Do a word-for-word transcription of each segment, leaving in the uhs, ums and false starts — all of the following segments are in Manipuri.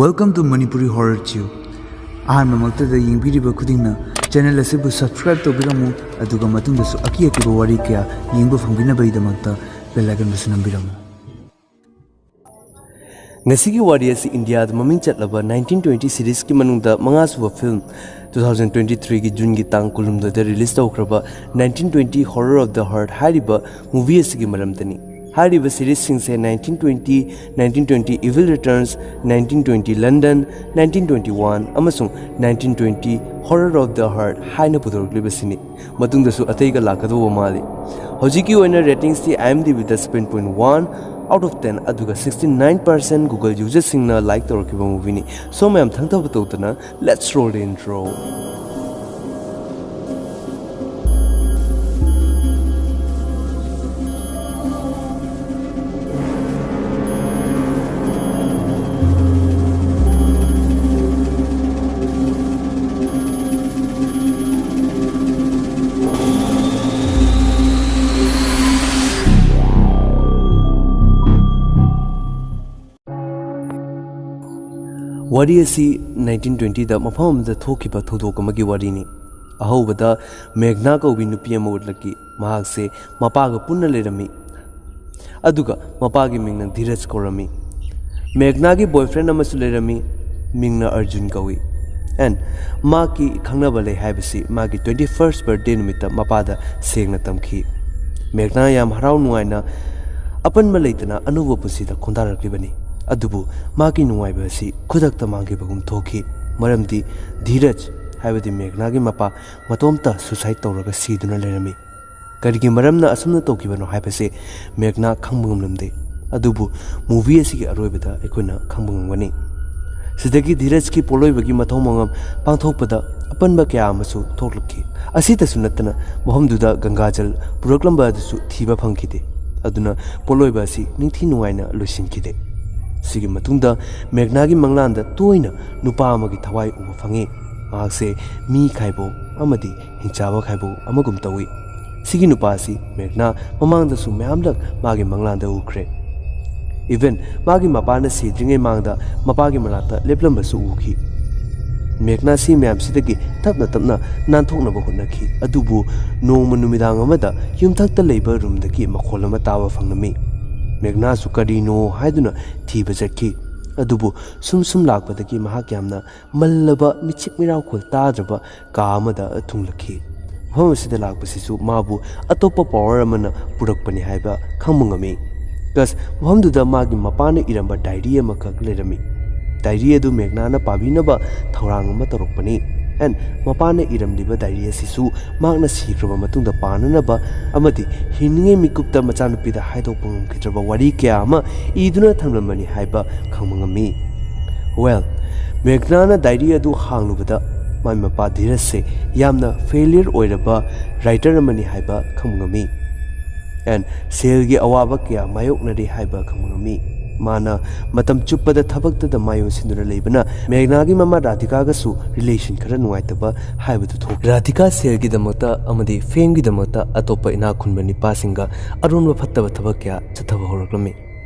Welcome to Manipuri Horror Tube. ꯑꯍꯥꯟꯕꯃꯛꯇꯗ ꯌꯦꯡꯕꯤꯔꯤꯕ ꯈꯨꯗꯤꯡꯅ ꯆꯦꯅꯦꯜ ꯑꯁꯤꯕꯨ ꯁꯕꯁꯀ꯭ꯔꯥꯏꯕ ꯇꯧꯕꯤꯔꯝꯃꯨ, ꯑꯗꯨꯒ ꯃꯇꯨꯡꯗꯁꯨ ꯑꯀꯤ ꯑꯀꯤꯕ ꯋꯥꯔꯤ ꯀꯌꯥ ꯌꯦꯡꯕ ꯐꯪꯕꯤꯅꯕꯒꯤꯗꯃꯛꯇ ꯕꯦꯜ ꯑꯥꯏꯀꯟꯕꯨꯁꯨ ꯅꯝꯕꯤꯔꯝꯃꯨ꯫ ꯉꯁꯤꯒꯤ ꯋꯥꯔꯤ ꯑꯁꯤ ꯏꯟꯗꯤꯌꯥꯗ ꯃꯃꯤꯡ ꯆꯠꯂꯕ ꯅꯥꯏꯟꯇꯤꯟ ꯇ꯭ꯋꯦꯟꯇꯤ ꯁꯤꯔꯤꯁꯀꯤ ꯃꯅꯨꯡꯗ ꯃꯉꯥꯁꯨꯕ ꯐꯤꯜꯝ, ꯇꯨ ꯊꯥꯎꯖꯟ ꯇ꯭ꯋꯦꯟꯇꯤ ꯊ꯭ꯔꯤꯒꯤ ꯖꯨꯟꯒꯤ ꯇꯥꯡ ꯀꯨꯟꯍꯨꯝꯗꯣꯏꯗ ꯔꯤꯂꯤꯁ ꯇꯧꯈ꯭ꯔꯕ nineteen twenty Horror of the Heart ꯍꯥꯏꯔꯤꯕ ꯃꯨꯚꯤ ꯑꯁꯤꯒꯤ ꯃꯔꯝꯗꯅꯤ꯫ ꯍꯥꯏꯔꯤꯕ ꯁꯤꯔꯤꯁꯁꯤꯡꯁꯦ nineteen twenty, nineteen twenty Evil Returns, nineteen twenty London, nineteen twenty one ꯑꯃꯁꯨꯡ nineteen twenty Horror of the Heart ꯍꯥꯏꯅ ꯄꯨꯊꯣꯔꯛꯂꯤꯕꯁꯤꯅꯤ꯫ ꯃꯇꯨꯡꯗꯁꯨ ꯑꯇꯩꯒ ꯂꯥꯛꯀꯗꯧꯕ ꯃꯥꯜꯂꯤ꯫ ꯍꯧꯖꯤꯛꯀꯤ ꯑꯣꯏꯅ ꯔꯦꯇꯤꯡꯁꯇꯤ IMDbꯗ seven point one out of ten, ꯑꯗꯨꯒ sixty nine percent Google ꯌꯨꯖꯔꯁꯤꯡꯅ ꯂꯥꯏꯛ ꯇꯧꯔꯛꯈꯤꯕ ꯃꯨꯚꯤꯅꯤ꯫ So ꯃꯌꯥꯝ ꯊꯪꯊꯕ ꯇꯧꯗꯅ, let's roll the intro. ꯋꯥꯔꯤ ꯑꯁꯤ ꯅꯥꯏꯟꯇꯤꯟ ꯇ꯭ꯋꯦꯟꯇꯤꯗ ꯃꯐꯝ ꯑꯃꯗ ꯊꯣꯛꯈꯤꯕ ꯊꯧꯗꯣꯛ ꯑꯃꯒꯤ ꯋꯥꯔꯤꯅꯤ꯫ ꯑꯍꯧꯕꯗ ꯃꯦꯘꯅꯥ ꯀꯧꯕꯤ ꯅꯨꯄꯤ ꯑꯃ ꯎꯠꯂꯛꯈꯤ꯫ ꯃꯍꯥꯛꯁꯦ ꯃꯄꯥꯒ ꯄꯨꯟꯅ ꯂꯩꯔꯝꯃꯤ, ꯑꯗꯨꯒ ꯃꯄꯥꯒꯤ ꯃꯤꯡꯅ ꯙꯤꯔꯖ ꯀꯧꯔꯝꯃꯤ꯫ ꯃꯦꯘꯅꯥꯒꯤ ꯕꯣꯏꯐ꯭ꯔꯦꯟ ꯑꯃꯁꯨ ꯂꯩꯔꯝꯃꯤ, ꯃꯤꯡꯅ ꯑꯔꯖꯨꯟ ꯀꯧꯏ꯫ ꯑꯦꯟ ꯃꯍꯥꯛꯀꯤ ꯈꯪꯅꯕ ꯂꯩ ꯍꯥꯏꯕꯁꯤ ꯃꯥꯒꯤ ꯇ꯭ꯋꯦꯟꯇꯤ ꯐꯥꯔꯁ ꯕꯔꯊꯗꯦ ꯅꯨꯃꯤꯠꯇ ꯃꯄꯥꯗ ꯁꯦꯡꯅ ꯇꯝꯈꯤ꯫ ꯃꯦꯘꯅꯥ ꯌꯥꯝ ꯍꯔꯥꯎ ꯅꯨꯡꯉꯥꯏꯅ ꯑꯄꯟꯕ ꯂꯩꯇꯅ ꯑꯅꯧꯕ ꯄꯨꯟꯁꯤꯗ ꯈꯣꯡꯗꯥꯔꯛꯂꯤꯕꯅꯤ꯫ ꯑꯗꯨꯕꯨ ꯃꯍꯥꯛꯀꯤ ꯅꯨꯡꯉꯥꯏꯕ ꯑꯁꯤ ꯈꯨꯗꯛꯇ ꯃꯥꯡꯈꯤꯕꯒꯨꯝ ꯊꯣꯛꯈꯤ, ꯃꯔꯝꯗꯤ ꯙꯤꯔꯖ ꯍꯥꯏꯕꯗꯤ ꯃꯦꯘꯅꯥꯒꯤ ꯃꯄꯥ ꯃꯇꯣꯝꯇ ꯁꯨꯁꯥꯏꯗ ꯇꯧꯔꯒ ꯁꯤꯗꯨꯅ ꯂꯩꯔꯝꯃꯤ꯫ ꯀꯔꯤꯒꯤ ꯃꯔꯝꯅ ꯑꯁꯨꯝꯅ ꯇꯧꯈꯤꯕꯅꯣ ꯍꯥꯏꯕꯁꯦ ꯃꯦꯘꯅꯥ ꯈꯪꯕ ꯉꯝꯂꯝꯗꯦ꯫ ꯑꯗꯨꯕꯨ ꯃꯨꯚꯤ ꯑꯁꯤꯒꯤ ꯑꯔꯣꯏꯕꯗ ꯑꯩꯈꯣꯏꯅ ꯈꯪꯕ ꯉꯝꯒꯅꯤ꯫ ꯁꯤꯗꯒꯤ ꯙꯤꯔꯖꯀꯤ ꯄꯣꯠꯂꯣꯏꯕꯒꯤ ꯃꯊꯧ ꯃꯉꯝ ꯄꯥꯡꯊꯣꯛꯄꯗ ꯑꯄꯟꯕ ꯀꯌꯥ ꯑꯃꯁꯨ ꯊꯣꯛꯂꯛꯈꯤ꯫ ꯑꯁꯤꯇꯁꯨ ꯅꯠꯇꯅ ꯃꯐꯝꯗꯨꯗ ꯒꯪꯒꯥꯖꯜ ꯄꯨꯔꯛꯂꯝꯕ ꯑꯗꯨꯁꯨ ꯊꯤꯕ ꯐꯪꯈꯤꯗꯦ꯫ ꯑꯗꯨꯅ ꯄꯣꯠꯂꯣꯏꯕ ꯑꯁꯤ ꯅꯤꯡꯊꯤ ꯅꯨꯡꯉꯥꯏꯅ ꯂꯣꯏꯁꯤꯟꯈꯤꯗꯦ꯫ ꯁꯤꯒꯤ ꯃꯇꯨꯡꯗ ꯃꯦꯘꯅꯥꯒꯤ ꯃꯪꯂꯥꯟꯗ ꯇꯣꯏꯅ ꯅꯨꯄꯥ ꯑꯃꯒꯤ ꯊꯋꯥꯏ ꯎꯕ ꯐꯪꯉꯤ꯫ ꯃꯍꯥꯛꯁꯦ ꯃꯤ ꯈꯥꯏꯕꯣꯛ ꯑꯃꯗꯤ ꯍꯤꯡꯆꯥꯕ ꯈꯥꯏꯕꯣꯛ ꯑꯃꯒꯨꯝ ꯇꯧꯏ꯫ ꯁꯤꯒꯤ ꯅꯨꯄꯥ ꯑꯁꯤ ꯃꯦꯘꯅꯥ ꯃꯃꯥꯡꯗꯁꯨ ꯃꯌꯥꯝꯂꯛ ꯃꯥꯒꯤ ꯃꯪꯂꯥꯟꯗ ꯎꯈ꯭ꯔꯦ꯫ Even ꯃꯥꯒꯤ ꯃꯄꯥꯅ ꯁꯤꯗ꯭ꯔꯤꯉꯩ ꯃꯥꯡꯗ ꯃꯄꯥꯒꯤ ꯃꯅꯥꯛꯇ ꯂꯦꯞꯂꯝꯕꯁꯨ ꯎꯈꯤ꯫ ꯃꯦꯘꯅꯥ ꯁꯤ ꯃꯌꯥꯝꯁꯤꯗꯒꯤ ꯇꯞꯅ ꯇꯞꯅ ꯅꯥꯟꯊꯣꯛꯅꯕ ꯍꯣꯠꯅꯈꯤ꯫ ꯑꯗꯨꯕꯨ ꯅꯣꯡꯃ ꯅꯨꯃꯤꯗꯥꯡ ꯑꯃꯗ ꯌꯨꯝꯊꯛꯇ ꯂꯩꯕ ꯔꯨꯝꯗꯒꯤ ꯃꯈꯣꯜ ꯑꯃ ꯇꯥꯕ ꯐꯪꯂꯝꯃꯤ꯫ ꯃꯦꯘꯅꯥꯁꯨ ꯀꯔꯤꯅꯣ ꯍꯥꯏꯗꯨꯅ ꯊꯤꯕ ꯆꯠꯈꯤ꯫ ꯑꯗꯨꯕꯨ ꯁꯨꯝ ꯁꯨꯝ ꯂꯥꯛꯄꯗꯒꯤ ꯃꯍꯥꯛ ꯌꯥꯝꯅ ꯃꯜꯂꯕ ꯃꯤꯆꯤꯛ ꯃꯤꯔꯥꯎꯈꯣꯜ ꯇꯥꯗ꯭ꯔꯕ ꯀꯥ ꯑꯃꯗ ꯊꯨꯡꯂꯛꯈꯤ꯫ ꯃꯐꯝ ꯑꯁꯤꯗ ꯂꯥꯛꯄꯁꯤꯁꯨ ꯃꯥꯕꯨ ꯑꯇꯣꯞꯄ ꯄꯥꯋꯔ ꯑꯃꯅ ꯄꯨꯔꯛꯄꯅꯤ ꯍꯥꯏꯕ ꯈꯪꯕ ꯉꯝꯃꯤ꯫ ꯄ꯭ꯂꯁ ꯃꯐꯝꯗꯨꯗ ꯃꯥꯒꯤ ꯃꯄꯥꯅ ꯏꯔꯝꯕ ꯗꯥꯏꯔꯤ ꯑꯃꯈꯛ ꯂꯩꯔꯝꯃꯤ꯫ ꯗꯥꯏꯔꯤ ꯑꯗꯨ ꯃꯦꯘꯅꯥꯅ ꯄꯥꯕꯤꯅꯕ ꯊꯧꯔꯥꯡ ꯑꯃ ꯇꯧꯔꯛꯄꯅꯤ꯫ And ꯃꯄꯥꯅ ꯏꯔꯝꯂꯤꯕ ꯗꯥꯏꯔꯤ ꯑꯁꯤꯁꯨ ꯃꯍꯥꯛꯅ ꯁꯤꯈ꯭ꯔꯕ ꯃꯇꯨꯡꯗ ꯄꯥꯅꯅꯕ ꯑꯃꯗꯤ ꯍꯤꯡꯂꯤꯉꯩ ꯃꯤꯀꯨꯞꯇ ꯃꯆꯥꯅꯨꯄꯤꯗ ꯍꯥꯏꯗꯣꯛꯄ ꯉꯝꯈꯤꯗ꯭ꯔꯕ ꯋꯥꯔꯤ ꯀꯌꯥ ꯑꯃ ꯏꯗꯨꯅ ꯊꯝꯂꯝꯕꯅꯤ ꯍꯥꯏꯕ ꯈꯪꯕ ꯉꯝꯃꯤ꯫ ꯋꯦꯜ, ꯃꯦꯘꯅꯥꯅ ꯗꯥꯏꯔꯤ ꯑꯗꯨ ꯍꯥꯡꯂꯨꯕꯗ ꯃꯥꯏ ꯃꯄꯥ ꯙꯤꯔꯖꯁꯦ ꯌꯥꯝꯅ ꯐꯦꯂꯤꯌꯔ ꯑꯣꯏꯔꯕ ꯔꯥꯏꯇꯔ ꯑꯃꯅꯤ ꯍꯥꯏꯕ ꯈꯪꯕ ꯉꯝꯃꯤ꯫ And ꯁꯦꯜꯒꯤ ꯑꯋꯥꯕ ꯀꯌꯥ ꯃꯥꯌꯣꯛꯅꯔꯤ ꯍꯥꯏꯕ ꯈꯪꯕ ꯉꯝꯃꯤ꯫ ꯃꯥꯅ ꯃꯇꯝ ꯆꯨꯞꯄꯗ ꯊꯕꯛꯇꯗ ꯃꯥꯏ ꯑꯣꯟꯁꯤꯟꯗꯨꯅ ꯂꯩꯕꯅ ꯃꯦꯘꯅꯥꯒꯤ ꯃꯃꯥ ꯔꯥꯙꯤꯀꯥꯒꯁꯨ ꯔꯤꯂꯦꯁꯟ ꯈꯔ ꯅꯨꯡꯉꯥꯏꯇꯕ ꯍꯥꯏꯕꯗꯨ ꯊꯣꯛꯈꯤ꯫ ꯔꯥꯙꯤꯀꯥ ꯁꯦꯜꯒꯤꯗꯃꯛꯇ ꯑꯃꯗꯤ ꯐꯦꯝꯒꯤꯗꯃꯛꯇ ꯑꯇꯣꯞꯄ ꯏꯅꯥꯛ ꯈꯨꯟꯕ ꯅꯤꯄꯥꯁꯤꯡꯒ ꯑꯔꯣꯟꯕ ꯐꯠꯇꯕ ꯊꯕꯛ ꯀꯌꯥ ꯆꯠꯊꯕ ꯍꯧꯔꯛꯂꯝꯃꯤ꯫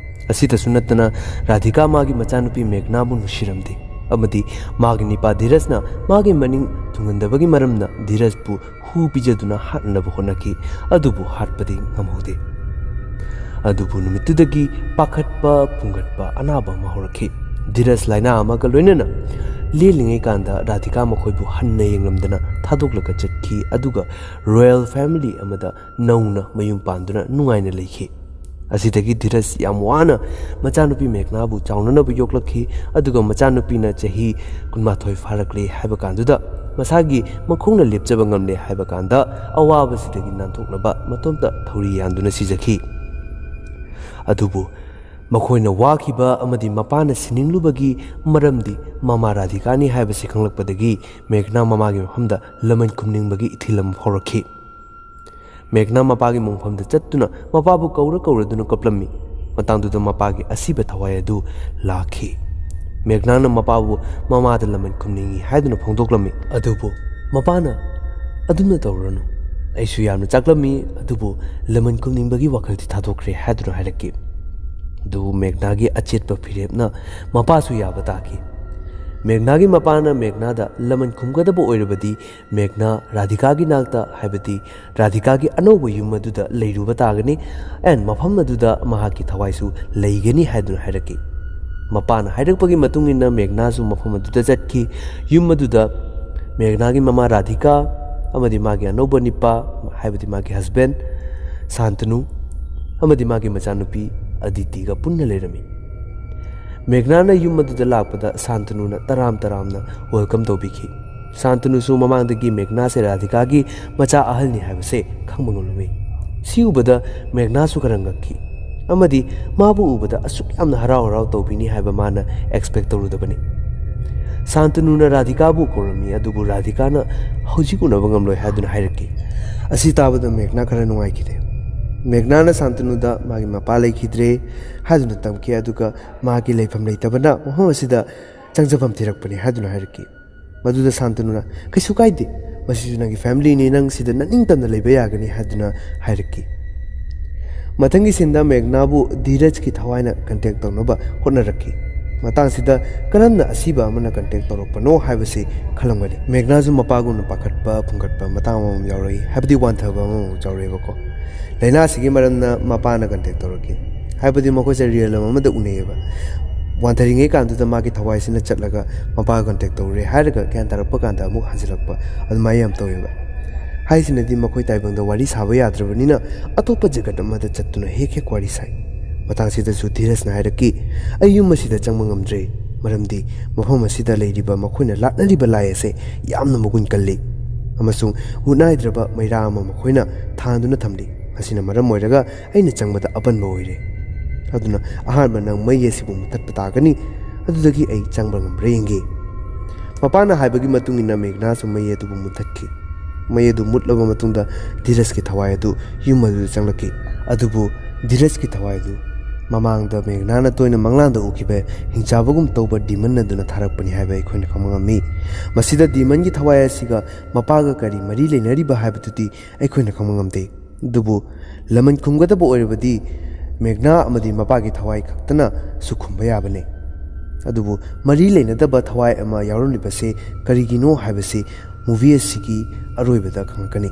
ꯑꯁꯤꯇꯁꯨ ꯅꯠꯇꯅ ꯔꯥꯙꯤꯀꯥ ꯃꯥꯒꯤ ꯃꯆꯥꯅꯨꯄꯤ ꯃꯦꯘꯅꯥꯕꯨ ꯅꯨꯡꯁꯤꯔꯝꯗꯦ ꯑꯃꯗꯤ ꯃꯥꯒꯤ ꯅꯤꯄꯥ ꯙꯤꯔꯖꯅ ꯃꯥꯒꯤ ꯃꯅꯤꯡ ꯊꯨꯡꯍꯟꯗꯕꯒꯤ ꯃꯔꯝꯅ ꯙꯤꯔꯖꯄꯨ ꯍꯨ ꯄꯤꯖꯗꯨꯅ ꯍꯥꯠꯅꯅꯕ ꯍꯣꯠꯅꯈꯤ꯫ ꯑꯗꯨꯕꯨ ꯍꯥꯠꯄꯗꯤ ꯉꯝꯍꯧꯗꯦ꯫ ꯑꯗꯨꯕꯨ ꯅꯨꯃꯤꯠꯇꯨꯗꯒꯤ ꯄꯥꯈꯠꯄ ꯐꯨꯡꯒꯠꯄ ꯑꯅꯥꯕ ꯑꯃ ꯍꯧꯔꯛꯈꯤ꯫ ꯙꯤꯔꯖ ꯂꯥꯏꯅꯥ ꯑꯃꯒ ꯂꯣꯏꯅꯅ ꯂꯦꯜꯂꯤꯉꯩ ꯀꯥꯟꯗ ꯔꯥꯙꯤꯀꯥ ꯃꯈꯣꯏꯕꯨ ꯍꯟꯅ ꯌꯦꯡꯂꯝꯗꯅ ꯊꯥꯗꯣꯛꯂꯒ ꯆꯠꯈꯤ꯫ ꯑꯗꯨꯒ ꯔꯣꯌꯦꯜ ꯐꯦꯃꯤꯂꯤ ꯑꯃꯗ ꯅꯧꯅ ꯃꯌꯨꯝ ꯄꯥꯟꯗꯨꯅ ꯅꯨꯡꯉꯥꯏꯅ ꯂꯩꯈꯤ꯫ ꯑꯁꯤꯗꯒꯤ ꯙꯤꯔꯖ ꯌꯥꯝ ꯋꯥꯅ ꯃꯆꯥꯅꯨꯄꯤ ꯃꯦꯘꯅꯥꯕꯨ ꯆꯥꯎꯅꯅꯕ ꯌꯣꯛꯂꯛꯈꯤ꯫ ꯑꯗꯨꯒ ꯃꯆꯥꯅꯨꯄꯤꯅ ꯆꯍꯤ ꯀꯨꯟꯃꯥꯊꯣꯏ ꯐꯥꯔꯛꯂꯦ ꯍꯥꯏꯕ ꯀꯥꯟꯗꯨꯗ ꯃꯁꯥꯒꯤ ꯃꯈꯣꯡꯅ ꯂꯦꯞꯆꯕ ꯉꯝꯂꯦ ꯍꯥꯏꯕ ꯀꯥꯟꯗ ꯑꯋꯥꯕꯁꯤꯗꯒꯤ ꯅꯥꯟꯊꯣꯛꯅꯕ ꯃꯇꯣꯝꯇ ꯊꯧꯔꯤ ꯌꯥꯟꯗꯨꯅ ꯁꯤꯖꯈꯤ꯫ ꯑꯗꯨꯕꯨ ꯃꯈꯣꯏꯅ ꯋꯥꯈꯤꯕ ꯑꯃꯗꯤ ꯃꯄꯥꯅ ꯁꯤꯅꯤꯡꯂꯨꯕꯒꯤ ꯃꯔꯝꯗꯤ ꯃꯃꯥ ꯔꯥꯙꯤꯀꯥꯅꯤ ꯍꯥꯏꯕꯁꯤ ꯈꯪꯂꯛꯄꯗꯒꯤ ꯃꯦꯘꯅꯥ ꯃꯃꯥꯒꯤ ꯃꯐꯝꯗ ꯂꯃꯟ ꯈꯨꯝꯅꯤꯡꯕꯒꯤ ꯏꯊꯤꯜ ꯑꯃ ꯐꯥꯎꯔꯛꯈꯤ꯫ ꯃꯦꯘꯅꯥ ꯃꯄꯥꯒꯤ ꯃꯣꯡꯐꯝꯗ ꯆꯠꯇꯨꯅ ꯃꯄꯥꯕꯨ ꯀꯧꯔ ꯀꯧꯔꯗꯨꯅ ꯀꯞꯂꯝꯃꯤ꯫ ꯃꯇꯥꯡꯗꯨꯗ ꯃꯄꯥꯒꯤ ꯑꯁꯤꯕ ꯊꯋꯥꯏ ꯑꯗꯨ ꯂꯥꯛꯈꯤ꯫ ꯃꯦꯘꯅꯥꯅ ꯃꯄꯥꯕꯨ ꯃꯃꯥꯗ ꯂꯃꯟ ꯈꯨꯝꯅꯤꯡꯏ ꯍꯥꯏꯗꯨꯅ ꯐꯣꯡꯗꯣꯛꯂꯝꯃꯤ꯫ ꯑꯗꯨꯕꯨ ꯃꯄꯥꯅ, "ꯑꯗꯨꯝꯅ ꯇꯧꯔꯨꯔꯅꯨ꯫ ꯑꯩꯁꯨ ꯌꯥꯝꯅ ꯆꯥꯛꯂꯝꯃꯤ, ꯑꯗꯨꯕꯨ ꯂꯃꯟ ꯈꯨꯝꯅꯤꯡꯕꯒꯤ ꯋꯥꯈꯜꯗꯤ ꯊꯥꯗꯣꯛꯈ꯭ꯔꯦ" ꯍꯥꯏꯗꯨꯅ ꯍꯥꯏꯔꯛꯈꯤ꯫ ꯑꯗꯨꯕꯨ ꯃꯦꯘꯅꯥꯒꯤ ꯑꯆꯦꯠꯄ ꯐꯤꯔꯦꯞꯅ ꯃꯄꯥꯁꯨ ꯌꯥꯕ ꯇꯥꯈꯤ꯫ ꯃꯦꯘꯅꯥꯒꯤ ꯃꯄꯥꯅ ꯃꯦꯘꯅꯥꯗ ꯂꯃꯟ ꯈꯨꯝꯒꯗꯕ ꯑꯣꯏꯔꯕꯗꯤ ꯃꯦꯘꯅꯥ ꯔꯥꯙꯤꯀꯥꯒꯤ ꯅꯥꯛꯇ, ꯍꯥꯏꯕꯗꯤ ꯔꯥꯙꯤꯀꯥꯒꯤ ꯑꯅꯧꯕ ꯌꯨꯝ ꯑꯗꯨꯗ ꯂꯩꯔꯨꯕ ꯇꯥꯒꯅꯤ, and ꯃꯐꯝ ꯑꯗꯨꯗ ꯃꯍꯥꯛꯀꯤ ꯊꯋꯥꯏꯁꯨ ꯂꯩꯒꯅꯤ ꯍꯥꯏꯗꯨꯅ ꯍꯥꯏꯔꯛꯈꯤ꯫ ꯃꯄꯥꯅ ꯍꯥꯏꯔꯛꯄꯒꯤ ꯃꯇꯨꯡ ꯏꯟꯅ ꯃꯦꯘꯅꯥꯁꯨ ꯃꯐꯝ ꯑꯗꯨꯗ ꯆꯠꯈꯤ꯫ ꯌꯨꯝ ꯑꯗꯨꯗ ꯃꯦꯘꯅꯥꯒꯤ ꯃꯃꯥ ꯔꯥꯙꯤꯀꯥ ꯑꯃꯗꯤ ꯃꯥꯒꯤ ꯑꯅꯧꯕ ꯅꯤꯄꯥ, ꯍꯥꯏꯕꯗꯤ ꯃꯥꯒꯤ husband ꯁꯥꯟꯇꯅꯨ ꯑꯃꯗꯤ ꯃꯥꯒꯤ ꯃꯆꯥꯅꯨꯄꯤ ꯑꯗꯤꯇꯤꯒ ꯄꯨꯟꯅ ꯂꯩꯔꯝꯃꯤ꯫ ꯃꯦꯘꯅꯥꯅ ꯌꯨꯝ ꯑꯗꯨꯗ ꯂꯥꯛꯄꯗ ꯁꯥꯟꯇꯅꯨꯅ ꯇꯔꯥꯝ ꯇꯔꯥꯝꯅ welcome ꯇꯧꯕꯤꯈꯤ꯫ ꯁꯥꯟꯇꯅꯨꯁꯨ ꯃꯃꯥꯡꯗꯒꯤ ꯃꯦꯘꯅꯥꯁꯦ ꯔꯥꯙꯤꯀꯥꯒꯤ ꯃꯆꯥ ꯑꯍꯜꯅꯤ ꯍꯥꯏꯕꯁꯦ ꯈꯪꯕ ꯉꯝꯂꯝꯃꯤ꯫ ꯁꯤ ꯎꯕꯗ ꯃꯦꯘꯅꯥꯁꯨ ꯈꯔ ꯉꯛꯈꯤ ꯑꯃꯗꯤ ꯃꯥꯕꯨ ꯎꯕꯗ ꯑꯁꯨꯛ ꯌꯥꯝꯅ ꯍꯔꯥꯎ ꯍꯔꯥꯎ ꯇꯧꯕꯤꯅꯤ ꯍꯥꯏꯕ ꯃꯥꯅ expect ꯇꯧꯔꯨꯗꯕꯅꯤ꯫ ꯁꯥꯟꯇꯅꯨꯅ ꯔꯥꯙꯤꯀꯥꯕꯨ ꯀꯧꯔꯝꯃꯤ, ꯑꯗꯨꯕꯨ ꯔꯥꯙꯤꯀꯥꯅ ꯍꯧꯖꯤꯛ ꯎꯅꯕ ꯉꯝꯂꯣꯏ ꯍꯥꯏꯗꯨꯅ ꯍꯥꯏꯔꯛꯈꯤ꯫ ꯑꯁꯤ ꯇꯥꯕꯗ ꯃꯦꯘꯅꯥ ꯈꯔ ꯅꯨꯡꯉꯥꯏꯈꯤꯗꯦ꯫ ꯃꯦꯘꯅꯥꯅ ꯁꯥꯟꯇꯅꯨꯗ ꯃꯥꯒꯤ ꯃꯄꯥ ꯂꯩꯈꯤꯗ꯭ꯔꯦ ꯍꯥꯏꯗꯨꯅ ꯇꯝꯈꯤ, ꯑꯗꯨꯒ ꯃꯥꯒꯤ ꯂꯩꯐꯝ ꯂꯩꯇꯕꯅ ꯃꯐꯝ ꯑꯁꯤꯗ ꯆꯪꯖꯐꯝ ꯊꯤꯔꯛꯄꯅꯤ ꯍꯥꯏꯗꯨꯅ ꯍꯥꯏꯔꯛꯈꯤ꯫ ꯃꯗꯨꯗ ꯁꯥꯟꯇꯅꯨꯅ, "ꯀꯩꯁꯨ ꯀꯥꯏꯗꯦ, ꯃꯁꯤꯁꯨ ꯅꯪꯒꯤ familyꯅꯤ, ꯅꯪ ꯁꯤꯗ ꯅꯅꯤꯡꯇꯝꯅ ꯂꯩꯕ ꯌꯥꯒꯅꯤ" ꯍꯥꯏꯗꯨꯅ ꯍꯥꯏꯔꯛꯈꯤ꯫ ꯃꯊꯪꯒꯤ sceneꯗ ꯃꯦꯘꯅꯥꯕꯨ ꯙꯤꯔꯖꯀꯤ ꯊꯋꯥꯏꯅ contact ꯇꯧꯅꯕ ꯍꯣꯠꯅꯔꯛꯈꯤ꯫ ꯃꯇꯥꯡꯁꯤꯗ ꯀꯔꯝꯅ ꯑꯁꯤꯕ ꯑꯃꯅ contact ꯇꯧꯔꯛꯄꯅꯣ ꯍꯥꯏꯕꯁꯤ ꯈꯜꯂꯝꯒꯅꯤ꯫ ꯃꯦꯘꯅꯥꯁꯨ ꯃꯄꯥꯒꯨꯝꯅ ꯄꯥꯈꯠꯄ, ꯐꯨꯡꯒꯠꯄ ꯃꯇꯥꯡ ꯑꯃꯃꯝ ꯌꯥꯎꯔꯛꯏ, ꯍꯥꯏꯕꯗꯤ ꯋꯥꯟꯊꯕ ꯑꯃꯃꯨꯛ ꯌꯥꯎꯔꯛꯑꯦꯕꯀꯣ꯫ ꯂꯥꯏꯅꯥ ꯑꯁꯤꯒꯤ ꯃꯔꯝꯅ ꯃꯄꯥꯅ contact ꯇꯧꯔꯛꯈꯤ, ꯍꯥꯏꯕꯗꯤ ꯃꯈꯣꯏꯁꯦ realm ꯑꯃꯗ ꯎꯅꯩꯌꯦꯕ꯫ ꯋꯥꯟꯊꯔꯤꯉꯩ ꯀꯥꯟꯗꯨꯗ ꯃꯥꯒꯤ ꯊꯋꯥꯏꯁꯤꯅ ꯆꯠꯂꯒ ꯃꯄꯥꯒ contact ꯇꯧꯔꯦ ꯍꯥꯏꯔꯒ ꯒ꯭ꯌꯥꯟ ꯇꯥꯔꯛꯄ ꯀꯥꯟꯗ ꯑꯃꯨꯛ ꯍꯟꯖꯤꯜꯂꯛꯄ, ꯑꯗꯨꯃꯥꯏꯅ ꯌꯥꯝ ꯇꯧꯋꯦꯕ꯫ ꯍꯥꯏꯁꯤꯅꯗꯤ ꯃꯈꯣꯏ ꯇꯥꯏꯕꯪꯗ ꯋꯥꯔꯤ ꯁꯥꯕ ꯌꯥꯗ꯭ꯔꯕꯅꯤꯅ ꯑꯇꯣꯞꯄ ꯖꯒꯠ ꯑꯃꯗ ꯆꯠꯇꯨꯅ ꯍꯦꯛ ꯍꯦꯛ ꯋꯥꯔꯤ ꯁꯥꯏ꯫ ꯃꯇꯥꯡꯁꯤꯗꯁꯨ ꯙꯤꯔꯖꯅ ꯍꯥꯏꯔꯛꯈꯤ, "ꯑꯩ ꯌꯨꯝ ꯑꯁꯤꯗ ꯆꯪꯕ ꯉꯝꯗ꯭ꯔꯦ, ꯃꯔꯝꯗꯤ ꯃꯐꯝ ꯑꯁꯤꯗ ꯂꯩꯔꯤꯕ ꯃꯈꯣꯏꯅ ꯂꯥꯠꯅꯔꯤꯕ ꯂꯥꯏ ꯑꯁꯦ ꯌꯥꯝꯅ ꯃꯒꯨꯟ ꯀꯜꯂꯤ ꯑꯃꯁꯨꯡ ꯃꯨꯠ ꯅꯥꯏꯗ꯭ꯔꯕ ꯃꯩꯔꯥ ꯑꯃ ꯃꯈꯣꯏꯅ ꯊꯥꯟꯗꯨꯅ ꯊꯝꯂꯤ꯫ ꯃꯁꯤꯅ ꯃꯔꯝ ꯑꯣꯏꯔꯒ ꯑꯩꯅ ꯆꯪꯕꯗ ꯑꯄꯟꯕ ꯑꯣꯏꯔꯦ꯫ ꯑꯗꯨꯅ ꯑꯍꯥꯟꯕ ꯅꯪ ꯃꯩ ꯑꯁꯤꯕꯨ ꯃꯨꯊꯠꯄ ꯇꯥꯒꯅꯤ, ꯑꯗꯨꯗꯒꯤ ꯑꯩ ꯆꯪꯕ ꯉꯝꯕ꯭ꯔꯥ ꯌꯦꯡꯒꯦ꯫" ꯃꯄꯥꯅ ꯍꯥꯏꯕꯒꯤ ꯃꯇꯨꯡ ꯏꯟꯅ ꯃꯦꯘꯅꯥꯁꯨ ꯃꯩ ꯑꯗꯨꯕꯨ ꯃꯨꯊꯠꯈꯤ꯫ ꯃꯩ ꯑꯗꯨ ꯃꯨꯠꯂꯕ ꯃꯇꯨꯡꯗ ꯙꯤꯔꯖꯀꯤ ꯊꯋꯥꯏ ꯑꯗꯨ ꯌꯨꯝ ꯑꯗꯨꯗ ꯆꯪꯂꯛꯈꯤ꯫ ꯑꯗꯨꯕꯨ ꯙꯤꯔꯖꯀꯤ ꯊꯋꯥꯏ ꯑꯗꯨ ꯃꯃꯥꯡꯗ ꯃꯦꯘꯅꯥꯅ ꯇꯣꯏꯅ ꯃꯪꯂꯥꯟꯗ ꯎꯈꯤꯕ ꯍꯤꯡꯆꯥꯕꯒꯨꯝ ꯇꯧꯕ demon ꯑꯗꯨꯅ ꯊꯥꯔꯛꯄꯅꯤ ꯍꯥꯏꯕ ꯑꯩꯈꯣꯏꯅ ꯈꯪꯕ ꯉꯝꯃꯤ꯫ ꯃꯁꯤꯗ demonꯒꯤ ꯊꯋꯥꯏ ꯑꯁꯤꯒ ꯃꯄꯥꯒ ꯀꯔꯤ ꯃꯔꯤ ꯂꯩꯅꯔꯤꯕ ꯍꯥꯏꯕꯗꯨꯗꯤ ꯑꯩꯈꯣꯏꯅ ꯈꯪꯕ ꯉꯝꯗꯦ꯫ ꯑꯗꯨꯕꯨ ꯂꯃꯟ ꯈꯨꯝꯒꯗꯕ ꯑꯣꯏꯔꯕꯗꯤ ꯃꯦꯘꯅꯥ ꯑꯃꯗꯤ ꯃꯄꯥꯒꯤ ꯊꯋꯥꯏ ꯈꯛꯇꯅ ꯁꯨꯈꯨꯝꯕ ꯌꯥꯕꯅꯤ꯫ ꯑꯗꯨꯕꯨ ꯃꯔꯤ ꯂꯩꯅꯗꯕ ꯊꯋꯥꯏ ꯑꯃ ꯌꯥꯎꯔꯝꯂꯤꯕꯁꯤ ꯀꯔꯤꯒꯤꯅꯣ ꯍꯥꯏꯕꯁꯤ movie ꯑꯁꯤꯒꯤ ꯑꯔꯣꯏꯕꯗ ꯈꯪꯂꯛꯀꯅꯤ꯫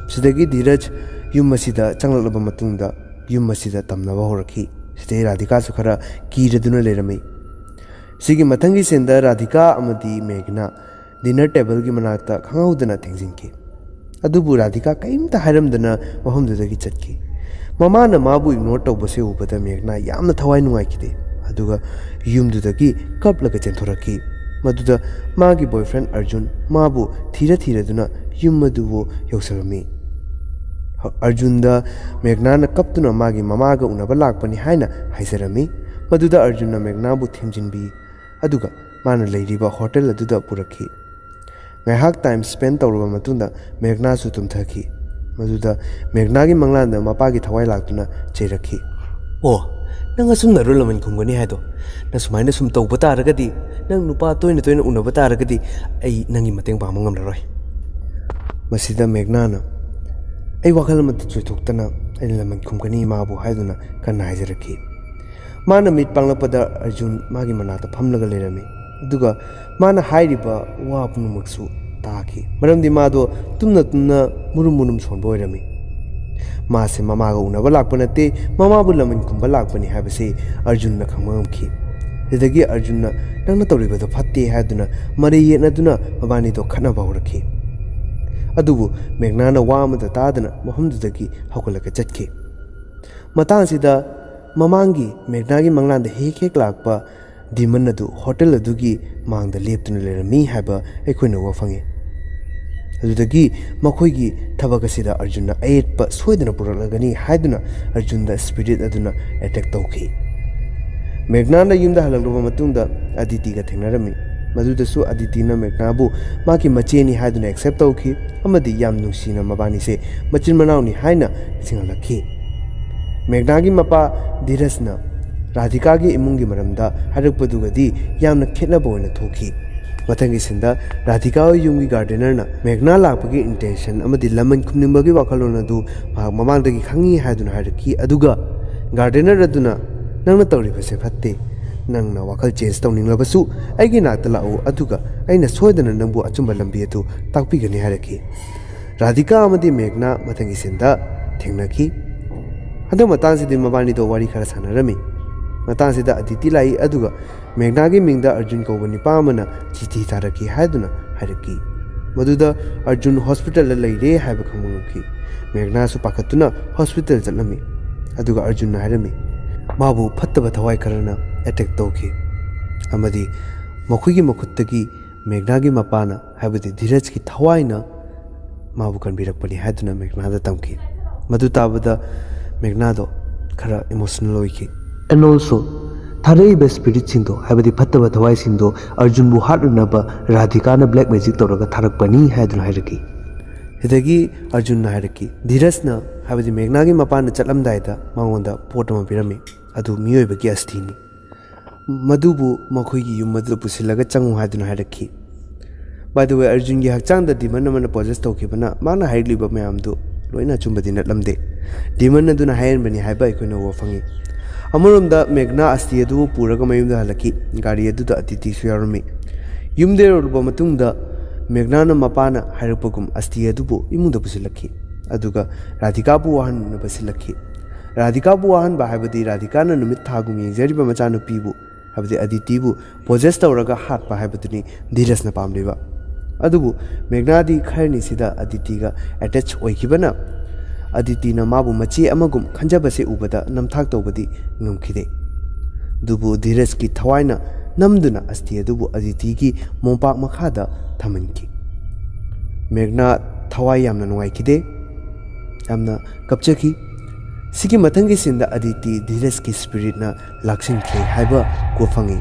ꯁꯤꯗꯒꯤ ꯙꯤꯔꯖ ꯌꯨꯝ ꯑꯁꯤꯗ ꯆꯪꯂꯛꯂꯕ ꯃꯇꯨꯡꯗ ꯌꯨꯝ ꯑꯁꯤꯗ ꯇꯝꯅꯕ ꯍꯧꯔꯛꯈꯤ꯫ ꯁꯤꯗꯩ ꯔꯥꯙꯤꯀꯥꯁꯨ ꯈꯔ ꯀꯤꯔꯗꯨꯅ ꯂꯩꯔꯝꯃꯤ꯫ ꯁꯤꯒꯤ ꯃꯊꯪꯒꯤ ꯁꯤꯟꯗ ꯔꯥꯙꯤꯀꯥ ꯑꯃꯗꯤ ꯃꯦꯘꯅꯥ dinner tableꯒꯤ ꯃꯅꯥꯛꯇ ꯈꯪꯍꯧꯗꯅ ꯊꯦꯡꯖꯤꯟꯈꯤ꯫ ꯑꯗꯨꯕꯨ ꯔꯥꯙꯤꯀꯥ ꯀꯔꯤꯝꯇ ꯍꯥꯏꯔꯝꯗꯅ ꯃꯐꯝꯗꯨꯗꯒꯤ ꯆꯠꯈꯤ꯫ ꯃꯃꯥꯅ ꯃꯥꯕꯨ ignore ꯇꯧꯕꯁꯦ ꯎꯕꯗ ꯃꯦꯘꯅꯥ ꯌꯥꯝꯅ ꯊꯋꯥꯏ ꯅꯨꯡꯉꯥꯏꯈꯤꯗꯦ꯫ ꯑꯗꯨꯒ ꯌꯨꯝꯗꯨꯗꯒꯤ ꯀꯞꯂꯒ ꯆꯦꯟꯊꯣꯔꯛꯈꯤ꯫ ꯃꯗꯨꯗ ꯃꯥꯒꯤ boyfriend ꯑꯔꯖꯨꯟ ꯃꯥꯕꯨ ꯊꯤꯔ ꯊꯤꯔꯗꯨꯅ ꯌꯨꯝ ꯑꯗꯨꯕꯨ ꯌꯧꯁꯤꯜꯂꯝꯃꯤ꯫ ꯑꯔꯖꯨꯟꯗ ꯃꯦꯘꯅꯥꯅ ꯀꯞꯇꯨꯅ ꯃꯥꯒꯤ ꯃꯃꯥꯒ ꯎꯅꯕ ꯂꯥꯛꯄꯅꯤ ꯍꯥꯏꯅ ꯍꯥꯏꯖꯔꯝꯃꯤ꯫ ꯃꯗꯨꯗ ꯑꯔꯖꯨꯟꯅ ꯃꯦꯘꯅꯥꯕꯨ ꯊꯦꯝꯖꯤꯟꯕꯤ꯫ ꯑꯗꯨꯒ ꯃꯥꯅ ꯂꯩꯔꯤꯕ ꯍꯣꯇꯦꯜ ꯑꯗꯨꯗ ꯄꯨꯔꯛꯈꯤ꯫ ꯉꯥꯏꯍꯥꯛ time spend ꯇꯧꯔꯕ ꯃꯇꯨꯡꯗ ꯃꯦꯘꯅꯥꯁꯨ ꯇꯨꯝꯊꯈꯤ꯫ ꯃꯗꯨꯗ ꯃꯦꯘꯅꯥꯒꯤ ꯃꯪꯂꯥꯟꯗ ꯃꯄꯥꯒꯤ ꯊꯋꯥꯏ ꯂꯥꯛꯇꯨꯅ ꯆꯩꯔꯛꯈꯤ꯫ "ꯑꯣ, ꯅꯪ ꯑꯁꯨꯝꯅꯔꯣ ꯂꯃꯟ ꯈꯨꯝꯒꯅꯤ ꯍꯥꯏꯗꯣ? ꯅꯪ ꯁꯨꯃꯥꯏꯅ ꯁꯨꯝ ꯇꯧꯕ ꯇꯥꯔꯒꯗꯤ, ꯅꯪ ꯅꯨꯄꯥ ꯇꯣꯏꯅ ꯇꯣꯏꯅ ꯎꯅꯕ ꯇꯥꯔꯒꯗꯤ ꯑꯩ ꯅꯪꯒꯤ ꯃꯇꯦꯡ ꯄꯥꯡꯕ ꯉꯝꯂꯔꯣꯏ꯫" ꯃꯁꯤꯗ ꯃꯦꯘꯅꯥꯅ, "ꯑꯩ ꯋꯥꯈꯜ ꯑꯃꯠꯇ ꯆꯣꯏꯊꯣꯛꯇꯅ ꯑꯩꯅ ꯂꯃꯟ ꯈꯨꯝꯒꯅꯤ ꯏꯃꯥꯕꯨ" ꯍꯥꯏꯗꯨꯅ ꯀꯟꯅ ꯍꯥꯏꯖꯔꯛꯈꯤ꯫ ꯃꯥꯅ ꯃꯤꯠ ꯄꯥꯡꯂꯛꯄꯗ ꯑꯔꯖꯨꯟ ꯃꯥꯒꯤ ꯃꯅꯥꯛꯇ ꯐꯝꯂꯒ ꯂꯩꯔꯝꯃꯤ꯫ ꯑꯗꯨꯒ ꯃꯥꯅ ꯍꯥꯏꯔꯤꯕ ꯋꯥ ꯄꯨꯝꯅꯃꯛꯁꯨ ꯇꯥꯈꯤ, ꯃꯔꯝꯗꯤ ꯃꯥꯗꯣ ꯇꯨꯝꯅ ꯇꯨꯝꯅ ꯃꯨꯔꯨꯝ ꯃꯨꯔꯨꯝ ꯁꯣꯟꯕ ꯑꯣꯏꯔꯝꯃꯤ꯫ ꯃꯥꯁꯦ ꯃꯃꯥꯒ ꯎꯅꯕ ꯂꯥꯛꯄ ꯅꯠꯇꯦ, ꯃꯃꯥꯕꯨ ꯂꯃꯟ ꯈꯨꯝꯕ ꯂꯥꯛꯄꯅꯤ ꯍꯥꯏꯕꯁꯤ ꯑꯔꯖꯨꯟꯅ ꯈꯪꯕ ꯉꯝꯈꯤ꯫ ꯁꯤꯗꯒꯤ ꯑꯔꯖꯨꯟꯅ "ꯅꯪꯅ ꯇꯧꯔꯤꯕꯗꯣ ꯐꯠꯇꯦ" ꯍꯥꯏꯗꯨꯅ ꯃꯔꯩ ꯌꯦꯠꯅꯗꯨꯅ ꯃꯕꯥꯅꯤꯗꯣ ꯈꯠꯅꯕ ꯍꯧꯔꯛꯈꯤ꯫ ꯑꯗꯨꯕꯨ ꯃꯦꯘꯅꯥꯅ ꯋꯥ ꯑꯃꯠꯇ ꯇꯥꯗꯅ ꯃꯐꯝꯗꯨꯗꯒꯤ ꯍꯧꯒꯠꯂꯒ ꯆꯠꯈꯤ꯫ ꯃꯇꯥꯡꯁꯤꯗ ꯃꯃꯥꯡꯒꯤ ꯃꯦꯘꯅꯥꯒꯤ ꯃꯪꯂꯥꯟꯗ ꯍꯦꯛ ꯍꯦꯛ ꯂꯥꯛꯄ demon ꯑꯗꯨ ꯍꯣꯇꯦꯜ ꯑꯗꯨꯒꯤ ꯃꯥꯡꯗ ꯂꯦꯞꯇꯨꯅ ꯂꯩꯔꯝꯃꯤ ꯍꯥꯏꯕ ꯑꯩꯈꯣꯏꯅ ꯎꯕ ꯐꯪꯉꯤ꯫ ꯑꯗꯨꯗꯒꯤ ꯃꯈꯣꯏꯒꯤ ꯊꯕꯛ ꯑꯁꯤꯗ ꯑꯔꯖꯨꯟꯅ ꯑꯌꯦꯠꯄ ꯁꯣꯏꯗꯅ ꯄꯨꯔꯛꯂꯒꯅꯤ ꯍꯥꯏꯗꯨꯅ ꯑꯔꯖꯨꯟꯗ spirit ꯑꯗꯨꯅ attack ꯇꯧꯈꯤ꯫ ꯃꯦꯘꯅꯥꯅ ꯌꯨꯝꯗ ꯍꯜꯂꯛꯂꯕ ꯃꯇꯨꯡꯗ ꯑꯗꯤꯇꯤꯒ ꯊꯦꯡꯅꯔꯝꯃꯤ꯫ ꯃꯗꯨꯗꯁꯨ ꯑꯗꯤꯇꯤꯅ ꯃꯦꯘꯅꯥꯕꯨ ꯃꯥꯒꯤ ꯃꯆꯦꯅꯤ ꯍꯥꯏꯗꯨꯅ accept ꯇꯧꯈꯤ ꯑꯃꯗꯤ ꯌꯥꯝ ꯅꯨꯡꯁꯤꯅ ꯃꯕꯥꯅꯤꯁꯦ ꯃꯆꯤꯟ ꯃꯅꯥꯎꯅꯤ ꯍꯥꯏꯅ ꯅꯤꯡꯁꯤꯡꯍꯜꯂꯛꯈꯤ꯫ ꯃꯦꯘꯅꯥꯒꯤ ꯃꯄꯥ ꯙꯤꯔꯖꯅ ꯔꯥꯙꯤꯀꯥꯒꯤ ꯏꯃꯨꯡꯒꯤ ꯃꯔꯝꯗ ꯍꯥꯏꯔꯛꯄꯗꯨꯒꯗꯤ ꯌꯥꯝꯅ ꯈꯦꯠꯅꯕ ꯑꯣꯏꯅ ꯊꯣꯛꯈꯤ꯫ ꯃꯊꯪꯒꯤ ꯁꯤꯟꯗ ꯔꯥꯙꯤꯀꯥ ꯍꯣꯏ ꯌꯨꯝꯒꯤ gardenerꯅ ꯃꯦꯘꯅꯥ ꯂꯥꯛꯄꯒꯤ intention ꯑꯃꯗꯤ ꯂꯃꯟ ꯈꯨꯝꯅꯤꯡꯕꯒꯤ ꯋꯥꯈꯜꯂꯣꯟ ꯑꯗꯨ ꯃꯍꯥꯛ ꯃꯃꯥꯡꯗꯒꯤ ꯈꯪꯉꯤ ꯍꯥꯏꯗꯨꯅ ꯍꯥꯏꯔꯛꯈꯤ꯫ ꯑꯗꯨꯒ ꯒꯥꯔꯗꯦꯅꯔ ꯑꯗꯨꯅ, "ꯅꯪꯅ ꯇꯧꯔꯤꯕꯁꯦ ꯐꯠꯇꯦ꯫ ꯅꯪꯅ ꯋꯥꯈꯜ ꯆꯦꯟꯖ ꯇꯧꯅꯤꯡꯂꯕꯁꯨ ꯑꯩꯒꯤ ꯅꯥꯛꯇ ꯂꯥꯛꯎ, ꯑꯗꯨꯒ ꯑꯩꯅ ꯁꯣꯏꯗꯅ ꯅꯪꯕꯨ ꯑꯆꯨꯝꯕ ꯂꯝꯕꯤ ꯑꯗꯨ ꯇꯥꯛꯄꯤꯒꯅꯤ" ꯍꯥꯏꯔꯛꯈꯤ꯫ ꯔꯥꯙꯤꯀꯥ ꯑꯃꯗꯤ ꯃꯦꯘꯅꯥ ꯃꯊꯪꯒꯤ ꯁꯤꯟꯗ ꯊꯦꯡꯅꯈꯤ꯫ ꯍꯟꯗꯛ ꯃꯇꯥꯡꯁꯤꯗꯤ ꯃꯕꯥꯅꯤꯗꯣ ꯋꯥꯔꯤ ꯈꯔ ꯁꯥꯟꯅꯔꯝꯃꯤ꯫ ꯃꯇꯥꯡꯁꯤꯗ ꯑꯗꯤꯇꯤ ꯂꯥꯛꯏ, ꯑꯗꯨꯒ ꯃꯦꯘꯅꯥꯒꯤ ꯃꯤꯡꯗ ꯑꯔꯖꯨꯟ ꯀꯧꯕ ꯅꯤꯄꯥ ꯑꯃꯅ ꯆꯤꯊꯤ ꯊꯥꯔꯛꯈꯤ ꯍꯥꯏꯗꯨꯅ ꯍꯥꯏꯔꯛꯈꯤ꯫ ꯃꯗꯨꯗ ꯑꯔꯖꯨꯟ ꯍꯣꯁꯄꯤꯇꯥꯜꯗ ꯂꯩꯔꯦ ꯍꯥꯏꯕ ꯈꯪꯕ ꯉꯝꯈꯤ꯫ ꯃꯦꯘꯅꯥꯁꯨ ꯄꯥꯈꯠꯇꯨꯅ ꯍꯣꯁꯄꯤꯇꯥꯜ ꯆꯠꯂꯝꯃꯤ꯫ ꯑꯗꯨꯒ ꯑꯔꯖꯨꯟꯅ ꯍꯥꯏꯔꯝꯃꯤ, ꯃꯥꯕꯨ ꯐꯠꯇꯕ ꯊꯋꯥꯏ ꯈꯔꯅ ꯑꯦꯇꯦꯛ ꯇꯧꯈꯤ ꯑꯃꯗꯤ ꯃꯈꯣꯏꯒꯤ ꯃꯈꯨꯠꯇꯒꯤ ꯃꯦꯘꯅꯥꯒꯤ ꯃꯄꯥꯅ, ꯍꯥꯏꯕꯗꯤ ꯙꯤꯔꯖꯀꯤ ꯊꯋꯥꯏꯅ ꯃꯥꯕꯨ ꯀꯟꯕꯤꯔꯛꯄꯅꯤ ꯍꯥꯏꯗꯨꯅ ꯃꯦꯘꯅꯥꯗ ꯇꯝꯈꯤ꯫ ꯃꯗꯨ ꯇꯥꯕꯗ ꯃꯦꯘꯅꯥꯗꯣ ꯈꯔ ꯏꯃꯣꯁꯅꯦꯜ ꯑꯣꯏꯈꯤ꯫ And also, ꯊꯥꯔꯛꯏꯕ ꯁ꯭ꯄꯤꯔꯤꯠꯁꯤꯡꯗꯣ, ꯍꯥꯏꯕꯗꯤ ꯐꯠꯇꯕ ꯊꯋꯥꯏꯁꯤꯡꯗꯣ, ꯑꯔꯖꯨꯟꯕꯨ ꯍꯥꯠꯅꯅꯕ ꯔꯥꯙꯤꯀꯥꯅ ꯕ꯭ꯂꯦꯛ ꯃꯦꯖꯤꯛ ꯇꯧꯔꯒ ꯊꯥꯔꯛꯄꯅꯤ ꯍꯥꯏꯗꯨꯅ ꯍꯥꯏꯔꯛꯈꯤ꯫ ꯁꯤꯗꯒꯤ ꯑꯔꯖꯨꯟꯅ ꯍꯥꯏꯔꯛꯈꯤ, ꯙꯤꯔꯖꯅ, ꯍꯥꯏꯕꯗꯤ ꯃꯦꯘꯅꯥꯒꯤ ꯃꯄꯥꯅ ꯆꯠꯂꯝꯗꯥꯏꯗ ꯃꯉꯣꯟꯗ ꯄꯣꯠ ꯑꯃ ꯄꯤꯔꯝꯃꯤ, ꯑꯗꯨ ꯃꯤꯑꯣꯏꯕꯒꯤ ꯑꯁꯊꯤꯅꯤ꯫ ꯃꯗꯨꯕꯨ ꯃꯈꯣꯏꯒꯤ ꯌꯨꯝ ꯑꯗꯨꯗ ꯄꯨꯁꯤꯜꯂꯒ ꯆꯪꯉꯨ ꯍꯥꯏꯗꯨꯅ ꯍꯥꯏꯔꯛꯈꯤ꯫ By the way, ꯑꯔꯖꯨꯟꯒꯤ ꯍꯛꯆꯥꯡꯗ ꯗꯤꯃꯟ ꯑꯃꯅ ꯄꯣꯖꯦꯁ ꯇꯧꯈꯤꯕꯅ ꯃꯥꯅ ꯍꯥꯏꯔꯛꯂꯤꯕ ꯃꯌꯥꯝꯗꯨ ꯂꯣꯏꯅ ꯑꯆꯨꯝꯕꯗꯤ ꯅꯠꯂꯝꯗꯦ꯫ ꯗꯤꯃꯟ ꯑꯗꯨꯅ ꯍꯥꯏꯍꯟꯕꯅꯤ ꯍꯥꯏꯕ ꯑꯩꯈꯣꯏꯅ ꯎꯕ ꯐꯪꯉꯤ꯫ ꯑꯃꯔꯣꯝꯗ ꯃꯦꯘꯅꯥ ꯑꯁꯊꯤ ꯑꯗꯨꯕꯨ ꯄꯨꯔꯒ ꯃꯌꯨꯝꯗ ꯍꯜꯂꯛꯈꯤ꯫ ꯒꯥꯔꯤ ꯑꯗꯨꯗ ꯑꯗꯤꯇꯤꯁꯨ ꯌꯥꯎꯔꯝꯃꯤ꯫ ꯌꯨꯝꯗ ꯌꯧꯔꯕ ꯃꯇꯨꯡꯗ ꯃꯦꯘꯅꯥꯅ ꯃꯄꯥꯅ ꯍꯥꯏꯔꯛꯄꯒꯨꯝ ꯑꯁꯊꯤ ꯑꯗꯨꯕꯨ ꯏꯃꯨꯡꯗ ꯄꯨꯁꯤꯜꯂꯛꯈꯤ꯫ ꯑꯗꯨꯒ ꯔꯥꯙꯤꯀꯥꯕꯨ ꯋꯥꯍꯟꯅꯕ ꯁꯤꯜꯂꯛꯈꯤ꯫ ꯔꯥꯙꯤꯀꯥꯕꯨ ꯋꯥꯍꯟꯕ ꯍꯥꯏꯕꯗꯤ ꯔꯥꯙꯤꯀꯥꯅ ꯅꯨꯃꯤꯠ ꯊꯥꯒꯨꯝ ꯌꯦꯡꯖꯔꯤꯕ ꯃꯆꯥꯅꯨꯄꯤꯕꯨ, ꯍꯥꯏꯕꯗꯤ ꯑꯗꯤꯇꯤꯕꯨ ꯄꯣꯖꯦꯁ ꯇꯧꯔꯒ ꯍꯥꯠꯄ ꯍꯥꯏꯕꯗꯨꯅꯤ ꯙꯤꯔꯖꯅ ꯄꯥꯝꯂꯤꯕ꯫ ꯑꯗꯨꯕꯨ ꯃꯦꯘꯅꯥꯗꯤ ꯈꯔꯅꯤꯁꯤꯗ ꯑꯗꯤꯇꯤꯒ ꯑꯦꯇꯦꯆ ꯑꯣꯏꯈꯤꯕꯅ ꯑꯗꯤꯇꯤꯅ ꯃꯥꯕꯨ ꯃꯆꯦ ꯑꯃꯒꯨꯝ ꯈꯟꯖꯕꯁꯦ ꯎꯕꯗ ꯅꯝꯊꯥꯛ ꯇꯧꯕꯗꯤ ꯉꯝꯈꯤꯗꯦ꯫ ꯑꯗꯨꯕꯨ ꯙꯤꯔꯖꯀꯤ ꯊꯋꯥꯏꯅ ꯅꯝꯗꯨꯅ ꯑꯁꯊꯤ ꯑꯗꯨꯕꯨ ꯑꯗꯤꯇꯤꯒꯤ ꯃꯣꯝꯄꯥꯛ ꯃꯈꯥꯗ ꯊꯝꯍꯟꯈꯤ꯫ ꯃꯦꯘꯅꯥ ꯊꯋꯥꯏ ꯌꯥꯝꯅ ꯅꯨꯡꯉꯥꯏꯈꯤꯗꯦ, ꯌꯥꯝꯅ ꯀꯞꯆꯈꯤ꯫ ꯁꯤꯒꯤ ꯃꯊꯪꯒꯤ ꯁꯤꯟꯗ ꯑꯗꯤꯇꯤ ꯙꯤꯔꯖꯀꯤ ꯁ꯭ꯄꯤꯔꯤꯠꯅ ꯂꯥꯛꯁꯤꯟꯈꯤ ꯍꯥꯏꯕ ꯎꯕ ꯐꯪꯉꯤ꯫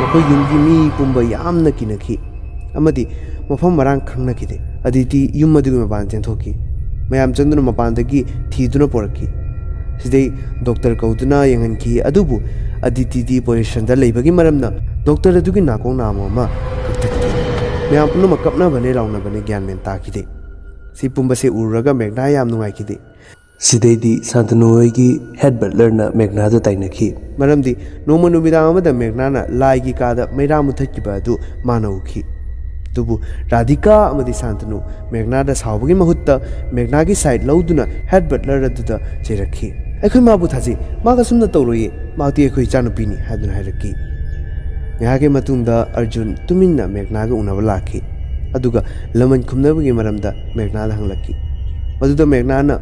ꯃꯈꯣꯏ ꯌꯨꯝꯒꯤ ꯃꯤ ꯄꯨꯝꯕ ꯌꯥꯝꯅ ꯀꯤꯅꯈꯤ ꯑꯃꯗꯤ ꯃꯐꯝ ꯃꯔꯥꯡ ꯈꯪꯅꯈꯤꯗꯦ꯫ ꯑꯗꯤꯇꯤ ꯌꯨꯝ ꯑꯗꯨꯒꯤ ꯃꯄꯥꯟ ꯆꯦꯟꯊꯣꯛꯈꯤ꯫ ꯃꯌꯥꯝ ꯆꯪꯗꯨꯅ ꯃꯄꯥꯟꯗꯒꯤ ꯊꯤꯗꯨꯅ ꯄꯨꯔꯛꯈꯤ꯫ ꯁꯤꯗꯩ ꯗꯣꯛꯇꯔ ꯀꯧꯗꯨꯅ ꯌꯦꯡꯍꯟꯈꯤ, ꯑꯗꯨꯕꯨ ꯑꯗꯤꯇꯤꯗꯤ ꯄꯣꯖꯤꯁꯟꯗ ꯂꯩꯕꯒꯤ ꯃꯔꯝꯅ ꯗꯣꯛꯇꯔ ꯑꯗꯨꯒꯤ ꯅꯥꯀꯣꯡ ꯅꯥꯝꯃ ꯑꯃ ꯀꯛꯊꯠꯈꯤ꯫ ꯃꯌꯥꯝ ꯄꯨꯝꯅꯃꯛ ꯀꯞꯅꯕꯅꯦ ꯂꯥꯎꯅꯕꯅꯦ, ꯒ꯭ꯌꯥꯟ ꯃꯦꯟ ꯇꯥꯈꯤꯗꯦ꯫ ꯁꯤ ꯄꯨꯝꯕꯁꯦ ꯎꯔꯨꯔꯒ ꯃꯦꯘꯅꯥ ꯌꯥꯝ ꯅꯨꯡꯉꯥꯏꯈꯤꯗꯦ꯫ ꯁꯤꯗꯩꯗꯤ ꯁꯥꯟꯇꯅꯨ ꯍꯣꯏꯒꯤ ꯍꯦꯗ ꯕꯠꯂꯔꯅ ꯃꯦꯘꯅꯥꯗ ꯇꯥꯏꯅꯈꯤ꯫ ꯃꯔꯝꯗꯤ ꯅꯣꯡꯃ ꯅꯨꯃꯤꯗꯥꯡ ꯑꯃꯗ ꯃꯦꯘꯅꯥꯅ ꯂꯥꯏꯒꯤ ꯀꯥꯗ ꯃꯩꯔꯥ ꯃꯨꯊꯠꯈꯤꯕ ꯑꯗꯨ ꯃꯥꯅ ꯎꯈꯤ꯫ ꯑꯗꯨꯕꯨ ꯔꯥꯙꯤꯀꯥ ꯑꯃꯗꯤ ꯁꯥꯟꯇꯅꯨ ꯃꯦꯘꯅꯥꯗ ꯁꯥꯎꯕꯒꯤ ꯃꯍꯨꯠꯇ ꯃꯦꯘꯅꯥꯒꯤ ꯁꯥꯏꯗ ꯂꯧꯗꯨꯅ ꯍꯦꯗ ꯕꯠꯂꯔ ꯑꯗꯨꯗ ꯆꯩꯔꯛꯈꯤ꯫ "ꯑꯩꯈꯣꯏ ꯃꯥꯕꯨ ꯊꯥꯖꯩ, ꯃꯥ ꯀꯁꯨꯝꯅ ꯇꯧꯔꯣꯏꯌꯦ, ꯃꯍꯥꯛꯇꯤ ꯑꯩꯈꯣꯏ ꯏꯆꯥꯅꯨꯄꯤꯅꯤ" ꯍꯥꯏꯗꯨꯅ ꯍꯥꯏꯔꯛꯈꯤ꯫ ꯉꯥꯏꯍꯥꯛꯀꯤ ꯃꯇꯨꯡꯗ ꯑꯔꯖꯨꯟ ꯇꯨꯃꯤꯟꯅ ꯃꯦꯘꯅꯥꯒ ꯎꯅꯕ ꯂꯥꯛꯈꯤ꯫ ꯑꯗꯨꯒ ꯂꯃꯟ ꯈꯨꯝꯅꯕꯒꯤ ꯃꯔꯝꯗ ꯃꯦꯘꯅꯥꯗ ꯍꯪꯂꯛꯈꯤ꯫ ꯃꯗꯨꯗ ꯃꯦꯘꯅꯥꯅ,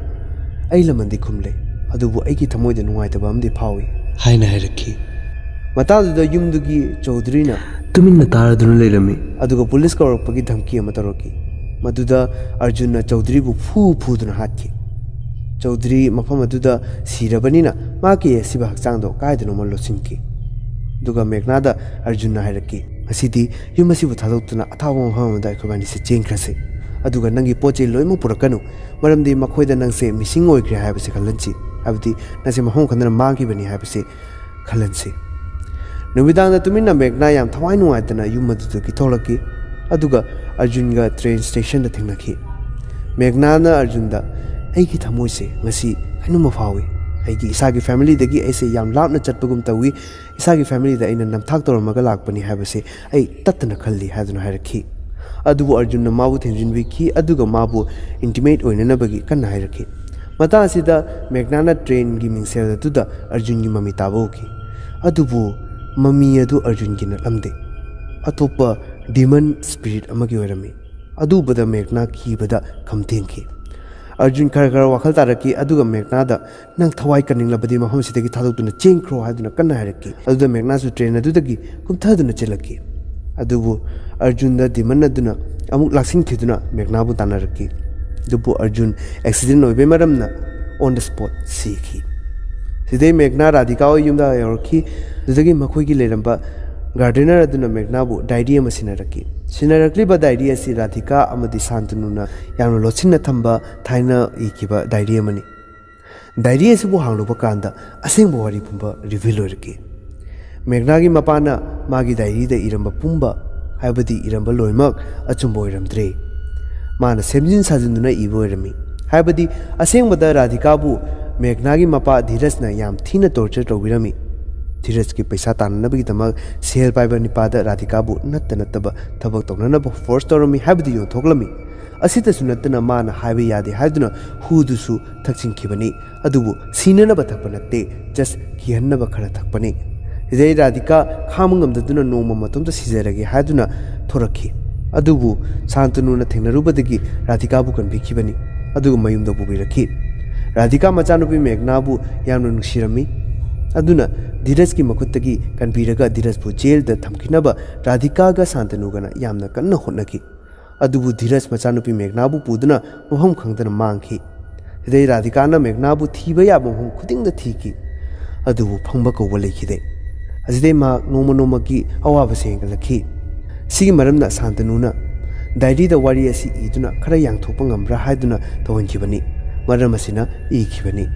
"ꯑꯩ ꯂꯃꯟꯗꯤ ꯈꯨꯝꯂꯦ, ꯑꯗꯨꯕꯨ ꯑꯩꯒꯤ ꯊꯃꯣꯏꯗ ꯅꯨꯡꯉꯥꯏꯇꯕ ꯑꯃꯗꯤ ꯐꯥꯎꯏ" ꯍꯥꯏꯅ ꯍꯥꯏꯔꯛꯈꯤ꯫ ꯃꯇꯥꯡꯗꯨꯗ ꯌꯨꯝꯗꯨꯒꯤ ꯆꯧꯙꯔꯤꯅ ꯇꯨꯃꯤꯟꯅ ꯇꯥꯔꯗꯨꯅ ꯂꯩꯔꯝꯃꯤ꯫ ꯑꯗꯨꯒ ꯄꯨꯂꯤꯁ ꯀꯧꯔꯛꯄꯒꯤ ꯙꯝꯀꯤ ꯑꯃ ꯇꯧꯔꯛꯈꯤ꯫ ꯃꯗꯨꯗ ꯑꯔꯖꯨꯟꯅ ꯆꯧꯙꯔꯤꯕꯨ ꯐꯨ ꯐꯨꯗꯨꯅ ꯍꯥꯠꯈꯤ꯫ ꯆꯧꯙꯔꯤ ꯃꯐꯝ ꯑꯗꯨꯗ ꯁꯤꯔꯕꯅꯤꯅ ꯃꯍꯥꯛꯀꯤ ꯑꯁꯤꯕ ꯍꯛꯆꯥꯡꯗꯣ ꯀꯥꯏꯗꯅꯣꯃ ꯂꯣꯠꯁꯤꯟꯈꯤ꯫ ꯑꯗꯨꯒ ꯃꯦꯘꯅꯥꯗ ꯑꯔꯖꯨꯟꯅ ꯍꯥꯏꯔꯛꯈꯤ, "ꯉꯁꯤꯗꯤ ꯌꯨꯝ ꯑꯁꯤꯕꯨ ꯊꯥꯗꯣꯛꯇꯨꯅ ꯑꯊꯥꯞꯄ ꯃꯐꯝ ꯑꯃꯗ ꯑꯩꯈꯣꯏꯕꯥꯅꯤꯁꯦ ꯆꯦꯟꯈ꯭ꯔꯁꯤ꯫ ꯑꯗꯨꯒ ꯅꯪꯒꯤ ꯄꯣꯠ ꯆꯩ ꯂꯣꯏꯅꯃꯛ ꯄꯨꯔꯛꯀꯅꯨ, ꯃꯔꯝꯗꯤ ꯃꯈꯣꯏꯗ ꯅꯪꯁꯦ ꯃꯤꯁꯤꯡ ꯑꯣꯏꯈ꯭ꯔꯦ ꯍꯥꯏꯕꯁꯦ ꯈꯜꯍꯟꯁꯤ, ꯍꯥꯏꯕꯗꯤ ꯅꯪꯁꯦ ꯃꯐꯝ ꯈꯪꯗꯅ ꯃꯥꯡꯈꯤꯕꯅꯤ ꯍꯥꯏꯕꯁꯦ ꯈꯜꯍꯟꯁꯤ"꯫ ꯅꯨꯃꯤꯗꯥꯡꯗ ꯇꯨꯃꯤꯟꯅ ꯃꯦꯘꯅꯥ ꯌꯥꯝ ꯊꯋꯥꯏ ꯅꯨꯡꯉꯥꯏꯇꯅ ꯌꯨꯝ ꯑꯗꯨꯗꯒꯤ ꯊꯣꯛꯂꯛꯈꯤ꯫ ꯑꯗꯨꯒ ꯑꯔꯖꯨꯟꯒ ꯇ꯭ꯔꯦꯟ ꯁ꯭ꯇꯦꯁꯟꯗ ꯊꯦꯡꯅꯈꯤ꯫ ꯃꯦꯘꯅꯥꯅ ꯑꯔꯖꯨꯟꯗ, "ꯑꯩꯒꯤ ꯊꯃꯣꯏꯁꯦ ꯉꯁꯤ ꯀꯩꯅꯣꯝꯃ ꯐꯥꯎꯏ꯫ ꯑꯩꯒꯤ ꯏꯁꯥꯒꯤ ꯐꯦꯃꯤꯂꯤꯗꯒꯤ ꯑꯩꯁꯦ ꯌꯥꯝ ꯂꯥꯞꯅ ꯆꯠꯄꯒꯨꯝ ꯇꯧꯏ꯫ ꯏꯁꯥꯒꯤ ꯐꯦꯃꯤꯂꯤꯗ ꯑꯩꯅ ꯅꯝꯊꯥꯛ ꯇꯧꯔꯝꯃꯒ ꯂꯥꯛꯄꯅꯤ ꯍꯥꯏꯕꯁꯦ ꯑꯩ ꯇꯠꯇꯅ ꯈꯜꯂꯤ" ꯍꯥꯏꯗꯨꯅ ꯍꯥꯏꯔꯛꯈꯤ꯫ ꯑꯗꯨꯕꯨ ꯑꯔꯖꯨꯟꯅ ꯃꯥꯕꯨ ꯊꯦꯝꯖꯤꯟꯕꯤꯈꯤ, ꯑꯗꯨꯒ ꯃꯥꯕꯨ ꯏꯟꯇꯤꯃꯦꯠ ꯑꯣꯏꯅꯅꯕꯒꯤ ꯀꯟꯅ ꯍꯥꯏꯔꯛꯈꯤ꯫ ꯃꯇꯥꯡ ꯑꯁꯤꯗ ꯃꯦꯘꯅꯥꯅ ꯇ꯭ꯔꯦꯟꯒꯤ ꯃꯤꯡꯁꯦꯜ ꯑꯗꯨꯗ ꯑꯔꯖꯨꯟꯒꯤ ꯃꯃꯤ ꯇꯥꯕ ꯎꯈꯤ꯫ ꯑꯗꯨꯕꯨ ꯃꯃꯤ ꯑꯗꯨ ꯑꯔꯖꯨꯟꯒꯤ ꯅꯠꯂꯝꯗꯦ, ꯑꯇꯣꯞꯄ ꯗꯤꯃꯟ ꯁ꯭ꯄꯤꯔꯤꯠ ꯑꯃꯒꯤ ꯑꯣꯏꯔꯝꯃꯤ꯫ ꯑꯗꯨ ꯎꯕꯗ ꯃꯦꯘꯅꯥ ꯀꯤꯕꯗ ꯈꯝ ꯊꯦꯡꯈꯤ꯫ ꯑꯔꯖꯨꯟ ꯈꯔ ꯈꯔ ꯋꯥꯈꯜ ꯇꯥꯔꯛꯈꯤ, ꯑꯗꯨꯒ ꯃꯦꯘꯅꯥꯗ, "ꯅꯪ ꯊꯋꯥꯏ ꯀꯟꯅꯤꯡꯂꯕꯗꯤ ꯃꯐꯝ ꯑꯁꯤꯗꯒꯤ ꯊꯥꯗꯣꯛꯇꯨꯅ ꯆꯦꯟꯈ꯭ꯔꯣ" ꯍꯥꯏꯗꯨꯅ ꯀꯟꯅ ꯍꯥꯏꯔꯛꯈꯤ꯫ ꯑꯗꯨꯗ ꯃꯦꯘꯅꯥꯁꯨ ꯇ꯭ꯔꯦꯟ ꯑꯗꯨꯗꯒꯤ ꯀꯨꯝꯊꯗꯨꯅ ꯆꯦꯜꯂꯛꯈꯤ꯫ ꯑꯗꯨꯕꯨ ꯑꯔꯖꯨꯟꯗ ꯗꯤꯃꯟ ꯑꯗꯨꯅ ꯑꯃꯨꯛ ꯂꯥꯛꯁꯤꯟꯈꯤꯗꯨꯅ ꯃꯦꯘꯅꯥꯕꯨ ꯇꯥꯟꯅꯔꯛꯈꯤ꯫ ꯑꯗꯨꯕꯨ ꯑꯔꯖꯨꯟ ꯑꯦꯛꯁꯤꯗꯦꯟ ꯑꯣꯏꯕꯩ ꯃꯔꯝꯅ on the spot ꯁꯤꯈꯤ꯫ ꯁꯤꯗꯩ ꯃꯦꯘꯅꯥ ꯔꯥꯙꯤꯀꯥ ꯍꯣꯏ ꯌꯨꯝꯗ ꯌꯧꯔꯛꯈꯤ꯫ ꯑꯗꯨꯗꯒꯤ ꯃꯈꯣꯏꯒꯤ ꯂꯩꯔꯝꯕ ꯒꯥꯔꯗꯦꯅꯔ ꯑꯗꯨꯅ ꯃꯦꯘꯅꯥꯕꯨ ꯗꯥꯏꯔꯤ ꯑꯃ ꯁꯤꯟꯅꯔꯛꯈꯤ꯫ ꯁꯤꯟꯅꯔꯛꯂꯤꯕ ꯗꯥꯏꯔꯤ ꯑꯁꯤ ꯔꯥꯙꯤꯀꯥ ꯑꯃꯗꯤ ꯁꯥꯟꯇꯅꯨꯅ ꯌꯥꯝꯅ ꯂꯣꯠꯁꯤꯟꯅ ꯊꯝꯕ ꯊꯥꯏꯅ ꯏꯈꯤꯕ ꯗꯥꯏꯔꯤ ꯑꯃꯅꯤ꯫ ꯗꯥꯏꯔꯤ ꯑꯁꯤꯕꯨ ꯍꯥꯡꯂꯨꯕ ꯀꯥꯟꯗ ꯑꯁꯦꯡꯕ ꯋꯥꯔꯤ ꯄꯨꯝꯕ ꯔꯤꯚꯤꯜ ꯑꯣꯏꯔꯛꯈꯤ꯫ ꯃꯦꯘꯅꯥꯒꯤ ꯃꯄꯥꯅ ꯃꯥꯒꯤ ꯗꯥꯏꯔꯤꯗ ꯏꯔꯝꯕ ꯄꯨꯝꯕ, ꯍꯥꯏꯕꯗꯤ ꯏꯔꯝꯕ ꯂꯣꯏꯅꯃꯛ ꯑꯆꯨꯝꯕ ꯑꯣꯏꯔꯝꯗ꯭ꯔꯦ꯫ ꯃꯥꯅ ꯁꯦꯝꯖꯤꯟ ꯁꯥꯖꯤꯟꯗꯨꯅ ꯏꯕ ꯑꯣꯏꯔꯝꯃꯤ꯫ ꯍꯥꯏꯕꯗꯤ, ꯑꯁꯦꯡꯕꯗ ꯔꯥꯙꯤꯀꯥꯕꯨ ꯃꯦꯘꯅꯥꯒꯤ ꯃꯄꯥ ꯙꯤꯔꯖꯅ ꯌꯥꯝ ꯊꯤꯅ torture ꯇꯧꯕꯤꯔꯝꯃꯤ꯫ ꯙꯤꯔꯖꯀꯤ ꯄꯩꯁꯥ ꯇꯥꯟꯅꯅꯕꯒꯤꯗꯃꯛ ꯁꯦꯜ ꯄꯥꯏꯕ ꯅꯤꯄꯥꯗ ꯔꯥꯙꯤꯀꯥꯕꯨ ꯅꯠꯇ ꯅꯠꯇꯕ ꯊꯕꯛ ꯇꯧꯅꯅꯕ force ꯇꯧꯔꯝꯃꯤ, ꯍꯥꯏꯕꯗꯤ ꯌꯣꯟꯊꯣꯛꯂꯝꯃꯤ꯫ ꯑꯁꯤꯇꯁꯨ ꯅꯠꯇꯅ ꯃꯥꯅ ꯍꯥꯏꯕ ꯌꯥꯗꯦ ꯍꯥꯏꯗꯨꯅ ꯍꯨꯗꯨꯁꯨ ꯊꯛꯆꯤꯟꯈꯤꯕꯅꯤ꯫ ꯑꯗꯨꯕꯨ ꯁꯤꯅꯅꯕ ꯊꯛꯄ ꯅꯠꯇꯦ, just ꯀꯤꯍꯟꯅꯕ ꯈꯔ ꯊꯛꯄꯅꯤ꯫ ꯁꯤꯗꯩ ꯔꯥꯙꯤꯀꯥ ꯈꯥꯡꯕ ꯉꯝꯗꯗꯨꯅ ꯅꯣꯡꯃ ꯃꯇꯣꯝꯇ ꯁꯤꯖꯔꯒꯦ ꯍꯥꯏꯗꯨꯅ ꯊꯣꯔꯛꯈꯤ꯫ ꯑꯗꯨꯕꯨ ꯁꯥꯟꯇꯅꯨꯅ ꯊꯦꯡꯅꯔꯨꯕꯗꯒꯤ ꯔꯥꯙꯤꯀꯥꯕꯨ ꯀꯟꯕꯤꯈꯤꯕꯅꯤ꯫ ꯑꯗꯨꯒ ꯃꯌꯨꯝꯗ ꯄꯨꯕꯤꯔꯛꯈꯤ꯫ ꯔꯥꯙꯤꯀꯥ ꯃꯆꯥꯅꯨꯄꯤ ꯃꯦꯘꯅꯥꯕꯨ ꯌꯥꯝꯅ ꯅꯨꯡꯁꯤꯔꯝꯃꯤ꯫ ꯑꯗꯨꯅ ꯙꯤꯔꯖꯀꯤ ꯃꯈꯨꯠꯇꯒꯤ ꯀꯟꯕꯤꯔꯒ ꯙꯤꯔꯖꯄꯨ ꯖꯦꯜꯗ ꯊꯝꯈꯤꯅꯕ ꯔꯥꯙꯤꯀꯥꯒ ꯁꯥꯟꯇꯅꯨꯒꯅ ꯌꯥꯝꯅ ꯀꯟꯅ ꯍꯣꯠꯅꯈꯤ꯫ ꯑꯗꯨꯕꯨ ꯙꯤꯔꯖ ꯃꯆꯥꯅꯨꯄꯤ ꯃꯦꯘꯅꯥꯕꯨ ꯄꯨꯗꯨꯅ ꯃꯐꯝ ꯈꯪꯗꯅ ꯃꯥꯡꯈꯤ꯫ ꯁꯤꯗꯩ ꯔꯥꯙꯤꯀꯥꯅ ꯃꯦꯘꯅꯥꯕꯨ ꯊꯤꯕ ꯌꯥꯕ ꯃꯐꯝ ꯈꯨꯗꯤꯡꯗ ꯊꯤꯈꯤ, ꯑꯗꯨꯕꯨ ꯐꯪꯕ ꯀꯧꯕ ꯂꯩꯈꯤꯗꯦ꯫ ꯑꯁꯤꯗꯩ ꯃꯍꯥꯛ ꯅꯣꯡꯃ ꯅꯣꯡꯃꯒꯤ ꯑꯋꯥꯕꯁꯦ ꯍꯦꯟꯒꯠꯂꯛꯈꯤ꯫ ꯁꯤꯒꯤ ꯃꯔꯝꯅ ꯁꯥꯟꯇꯅꯨꯅ ꯗꯥꯏꯔꯤꯗ ꯋꯥꯔꯤ ꯑꯁꯤ ꯏꯗꯨꯅ ꯈꯔ ꯌꯥꯡꯊꯣꯛꯄ ꯉꯝꯕ꯭ꯔꯥ ꯍꯥꯏꯗꯨꯅ ꯇꯧꯍꯟꯈꯤꯕꯅꯤ꯫ ꯃꯔꯝ ꯑꯁꯤꯅ ꯏꯈꯤꯕꯅꯤ꯫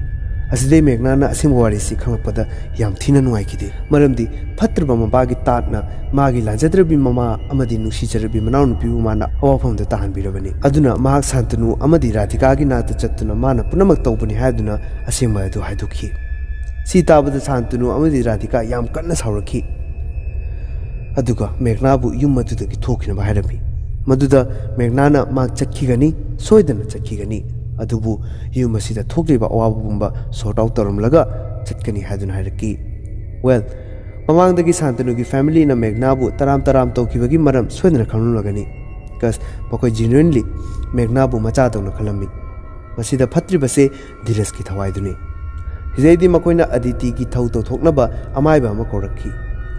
ꯑꯁꯤꯗꯩ ꯃꯦꯘꯅꯥꯅ ꯑꯁꯦꯡꯕ ꯋꯥꯔꯤꯁꯤ ꯈꯪꯂꯛꯄꯗ ꯌꯥꯝ ꯊꯤꯅ ꯅꯨꯡꯉꯥꯏꯈꯤꯗꯦ꯫ ꯃꯔꯝꯗꯤ ꯐꯠꯇ꯭ꯔꯕ ꯃꯄꯥꯒꯤ ꯇꯥꯠꯅ ꯃꯥꯒꯤ ꯂꯥꯟꯖꯗ꯭ꯔꯕꯤ ꯃꯃꯥ ꯑꯃꯗꯤ ꯅꯨꯡꯁꯤꯖꯔꯕꯤ ꯃꯅꯥꯎꯅꯨꯄꯤꯕꯨ ꯃꯥꯅ ꯑꯋꯥꯐꯝꯗ ꯇꯥꯍꯟꯕꯤꯔꯕꯅꯤ꯫ ꯑꯗꯨꯅ ꯃꯍꯥꯛ ꯁꯥꯟꯇꯅꯨ ꯑꯃꯗꯤ ꯔꯥꯙꯤꯀꯥꯒꯤ ꯅꯥꯛꯇ ꯆꯠꯇꯨꯅ ꯃꯥꯅ ꯄꯨꯝꯅꯃꯛ ꯇꯧꯕꯅꯤ ꯍꯥꯏꯗꯨꯅ ꯑꯁꯦꯡꯕ ꯑꯗꯨ ꯍꯥꯏꯗꯣꯛꯈꯤ꯫ ꯁꯤ ꯇꯥꯕꯗ ꯁꯥꯟꯇꯅꯨ ꯑꯃꯗꯤ ꯔꯥꯙꯤꯀꯥ ꯌꯥꯝ ꯀꯟꯅ ꯁꯥꯎꯔꯛꯈꯤ꯫ ꯑꯗꯨꯒ ꯃꯦꯘꯅꯥꯕꯨ ꯌꯨꯝ ꯑꯗꯨꯗꯒꯤ ꯊꯣꯛꯈꯤꯅꯕ ꯍꯥꯏꯔꯝꯃꯤ꯫ ꯃꯗꯨꯗ ꯃꯦꯘꯅꯥꯅ ꯃꯍꯥꯛ ꯆꯠꯈꯤꯒꯅꯤ, ꯁꯣꯏꯗꯅ ꯆꯠꯈꯤꯒꯅꯤ, ꯑꯗꯨꯕꯨ ꯌꯨꯝ ꯑꯁꯤꯗ ꯊꯣꯛꯂꯤꯕ ꯑꯋꯥꯕ ꯄꯨꯝꯕ sort out ꯇꯧꯔꯝꯂꯒ ꯆꯠꯀꯅꯤ ꯍꯥꯏꯗꯨꯅ ꯍꯥꯏꯔꯛꯈꯤ꯫ Well, ꯃꯃꯥꯡꯗꯒꯤ ꯁꯥꯟꯇꯅꯨꯒꯤ familyꯅ ꯃꯦꯘꯅꯥꯕꯨ ꯇꯔꯥꯝ ꯇꯔꯥꯝ ꯇꯧꯈꯤꯕꯒꯤ ꯃꯔꯝ ꯁꯣꯏꯗꯅ ꯈꯪꯂꯝꯂꯒꯅꯤ꯫ Because ꯃꯈꯣꯏ genuinely ꯃꯦꯘꯅꯥꯕꯨ ꯃꯆꯥꯗꯧꯅ ꯈꯜꯂꯝꯃꯤ꯫ ꯃꯁꯤꯗ ꯐꯠꯇ꯭ꯔꯤꯕꯁꯦ ꯙꯤꯔꯖꯀꯤ ꯊꯋꯥꯏꯗꯨꯅꯤ꯫ ꯁꯤꯗꯩꯗꯤ ꯃꯈꯣꯏꯅ ꯑꯗꯤꯇꯤꯒꯤ ꯊꯧ ꯇꯧꯊꯣꯛꯅꯕ ꯑꯃꯥꯏꯕ ꯑꯃ ꯀꯧꯔꯛꯈꯤ꯫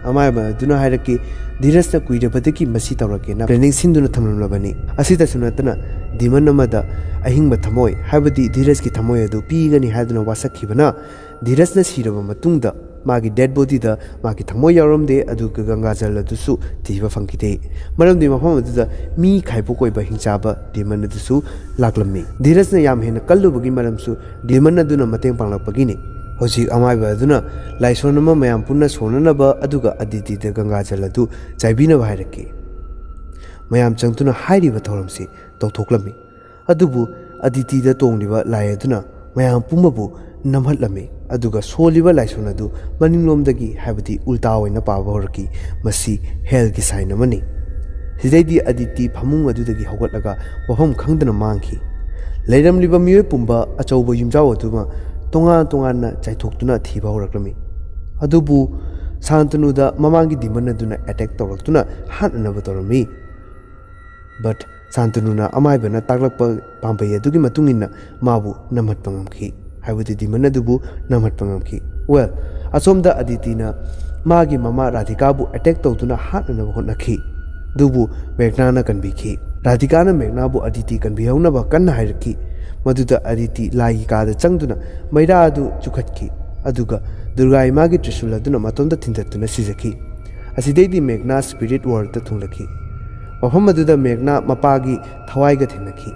ꯑꯃꯥꯏꯕ ꯑꯗꯨꯅ ꯍꯥꯏꯔꯛꯈꯤ, "ꯙꯤꯔꯖꯅ ꯀꯨꯏꯔꯕꯗꯒꯤ ꯃꯁꯤ ꯇꯧꯔꯛꯀꯦꯅ planning ꯁꯤꯟꯗꯨꯅ ꯊꯝꯂꯝꯂꯕꯅꯤ꯫ ꯑꯁꯤꯇꯁꯨ ꯅꯠꯇꯅ demon ꯑꯃꯗ ꯑꯍꯤꯡꯕ ꯊꯃꯣꯏ, ꯍꯥꯏꯕꯗꯤ ꯙꯤꯔꯖꯀꯤ ꯊꯃꯣꯏ ꯑꯗꯨ ꯄꯤꯒꯅꯤ ꯍꯥꯏꯗꯨꯅ ꯋꯥꯁꯛꯈꯤꯕꯅ ꯙꯤꯔꯖꯅ ꯁꯤꯔꯕ ꯃꯇꯨꯡꯗ ꯃꯥꯒꯤ dead bodyꯗ ꯃꯥꯒꯤ ꯊꯃꯣꯏ ꯌꯥꯎꯔꯝꯗꯦ, ꯑꯗꯨꯒ ꯒꯪꯒꯥꯖꯜ ꯑꯗꯨꯁꯨ ꯊꯤꯕ ꯐꯪꯈꯤꯗꯦ꯫ ꯃꯔꯝꯗꯤ ꯃꯐꯝ ꯑꯗꯨꯗ ꯃꯤ ꯈꯥꯏꯕꯣꯛ ꯑꯣꯏꯕ ꯍꯤꯡꯆꯥꯕ demon ꯑꯗꯨꯁꯨ ꯂꯥꯛꯂꯝꯃꯤ꯫ ꯙꯤꯔꯖꯅ ꯌꯥꯝ ꯍꯦꯟꯅ ꯀꯜꯂꯨꯕꯒꯤ ꯃꯔꯝꯁꯨ demon ꯑꯗꯨꯅ ꯃꯇꯦꯡ ꯄꯥꯡꯂꯛꯄꯒꯤꯅꯤ꯫ ꯍꯧꯖꯤꯛ ꯑꯃꯥꯏꯕ ꯑꯗꯨꯅ ꯂꯥꯏꯁꯣꯟ ꯑꯃ ꯃꯌꯥꯝ ꯄꯨꯟꯅ ꯁꯣꯟꯅꯅꯕ ꯑꯗꯨꯒ ꯑꯗꯤꯇꯤꯗ ꯒꯪꯒꯥꯖꯜ ꯑꯗꯨ ꯆꯥꯏꯕꯤꯅꯕ ꯍꯥꯏꯔꯛꯈꯤ꯫ ꯃꯌꯥꯝ ꯆꯪꯗꯨꯅ ꯍꯥꯏꯔꯤꯕ ꯊꯧꯔꯝꯁꯤ ꯇꯧꯊꯣꯛꯂꯝꯃꯤ꯫ ꯑꯗꯨꯕꯨ ꯑꯗꯤꯇꯤꯗ ꯇꯣꯡꯂꯤꯕ ꯂꯥꯏ ꯑꯗꯨꯅ ꯃꯌꯥꯝ ꯄꯨꯝꯕꯕꯨ ꯅꯝꯍꯠꯂꯝꯃꯤ, ꯑꯗꯨꯒ ꯁꯣꯜꯂꯤꯕ ꯂꯥꯏꯁꯣꯟ ꯑꯗꯨ ꯃꯅꯤꯡꯂꯣꯝꯗꯒꯤ, ꯍꯥꯏꯕꯗꯤ ꯎꯜꯇꯥ ꯑꯣꯏꯅ ꯄꯥꯕ ꯍꯧꯔꯛꯈꯤ꯫ ꯃꯁꯤ ꯍꯦꯜꯒꯤ ꯁꯥꯏꯟ ꯑꯃꯅꯤ꯫ ꯁꯤꯗꯩꯗꯤ ꯑꯗꯤꯇꯤ ꯐꯃꯨꯡ ꯑꯗꯨꯗꯒꯤ ꯍꯧꯒꯠꯂꯒ ꯃꯐꯝ ꯈꯪꯗꯅ ꯃꯥꯡꯈꯤ꯫ ꯂꯩꯔꯝꯂꯤꯕ ꯃꯤꯑꯣꯏ ꯄꯨꯝꯕ ꯑꯆꯧꯕ ꯌꯨꯝꯖꯥꯎ ꯑꯗꯨꯃ ꯇꯣꯉꯥꯟ ꯇꯣꯉꯥꯟꯅ ꯆꯥꯏꯊꯣꯛꯇꯨꯅ ꯊꯤꯕ ꯍꯧꯔꯛꯂꯝꯃꯤ꯫ ꯑꯗꯨꯕꯨ ꯁꯥꯟꯇꯅꯨꯗ ꯃꯃꯥꯡꯒꯤ ꯗꯤꯃꯟ ꯑꯗꯨꯅ ꯑꯦꯇꯦꯛ ꯇꯧꯔꯛꯇꯨꯅ ꯍꯥꯠꯅꯅꯕ ꯇꯧꯔꯝꯃꯤ꯫ But ꯁꯥꯟꯇꯅꯨꯅ ꯑꯃꯥꯏꯕꯅ ꯇꯥꯛꯂꯛꯄ ꯄꯥꯝꯕꯩ ꯑꯗꯨꯒꯤ ꯃꯇꯨꯡ ꯏꯟꯅ ꯃꯥꯕꯨ ꯅꯝꯍꯠꯄ ꯉꯝꯈꯤ, ꯍꯥꯏꯕꯗꯤ ꯗꯤꯃꯟ ꯑꯗꯨꯕꯨ ꯅꯝꯍꯠꯄ ꯉꯝꯈꯤ꯫ Well, ꯑꯁꯣꯝꯗ ꯑꯗꯤꯇꯤꯅ ꯃꯥꯒꯤ ꯃꯃꯥ ꯔꯥꯙꯤꯀꯥꯕꯨ ꯑꯦꯇꯦꯛ ꯇꯧꯗꯨꯅ ꯍꯥꯠꯅꯅꯕ ꯍꯣꯠꯅꯈꯤ, ꯑꯗꯨꯕꯨ ꯃꯦꯘꯅꯥꯅ ꯀꯟꯕꯤꯈꯤ꯫ ꯔꯥꯙꯤꯀꯥꯅ ꯃꯦꯘꯅꯥꯕꯨ ꯑꯗꯤꯇꯤ ꯀꯟꯕꯤꯍꯧꯅꯕ ꯀꯟꯅ ꯍꯥꯏꯔꯛꯈꯤ꯫ ꯃꯗꯨꯗ ꯑꯗꯤꯇꯤ ꯂꯥꯏꯒꯤ ꯀꯥꯗ ꯆꯪꯗꯨꯅ ꯃꯩꯔꯥ ꯑꯗꯨ ꯆꯨꯈꯠꯈꯤ, ꯑꯗꯨꯒ ꯗꯨꯔꯒꯥ ꯏꯃꯥꯒꯤ ꯇ꯭ꯔꯤꯁꯨꯜ ꯑꯗꯨꯅ ꯃꯇꯣꯝꯇ ꯊꯤꯟꯗꯠꯇꯨꯅ ꯁꯤꯖꯈꯤ꯫ ꯑꯁꯤꯗꯩꯗꯤ ꯃꯦꯘꯅꯥ ꯁ꯭ꯄꯤꯔꯤꯠ ꯋꯥꯔꯜꯗꯇ ꯊꯨꯡꯂꯛꯈꯤ꯫ ꯃꯐꯝ ꯑꯗꯨꯗ ꯃꯦꯘꯅꯥ ꯃꯄꯥꯒꯤ ꯊꯋꯥꯏꯒ ꯊꯦꯡꯅꯈꯤ,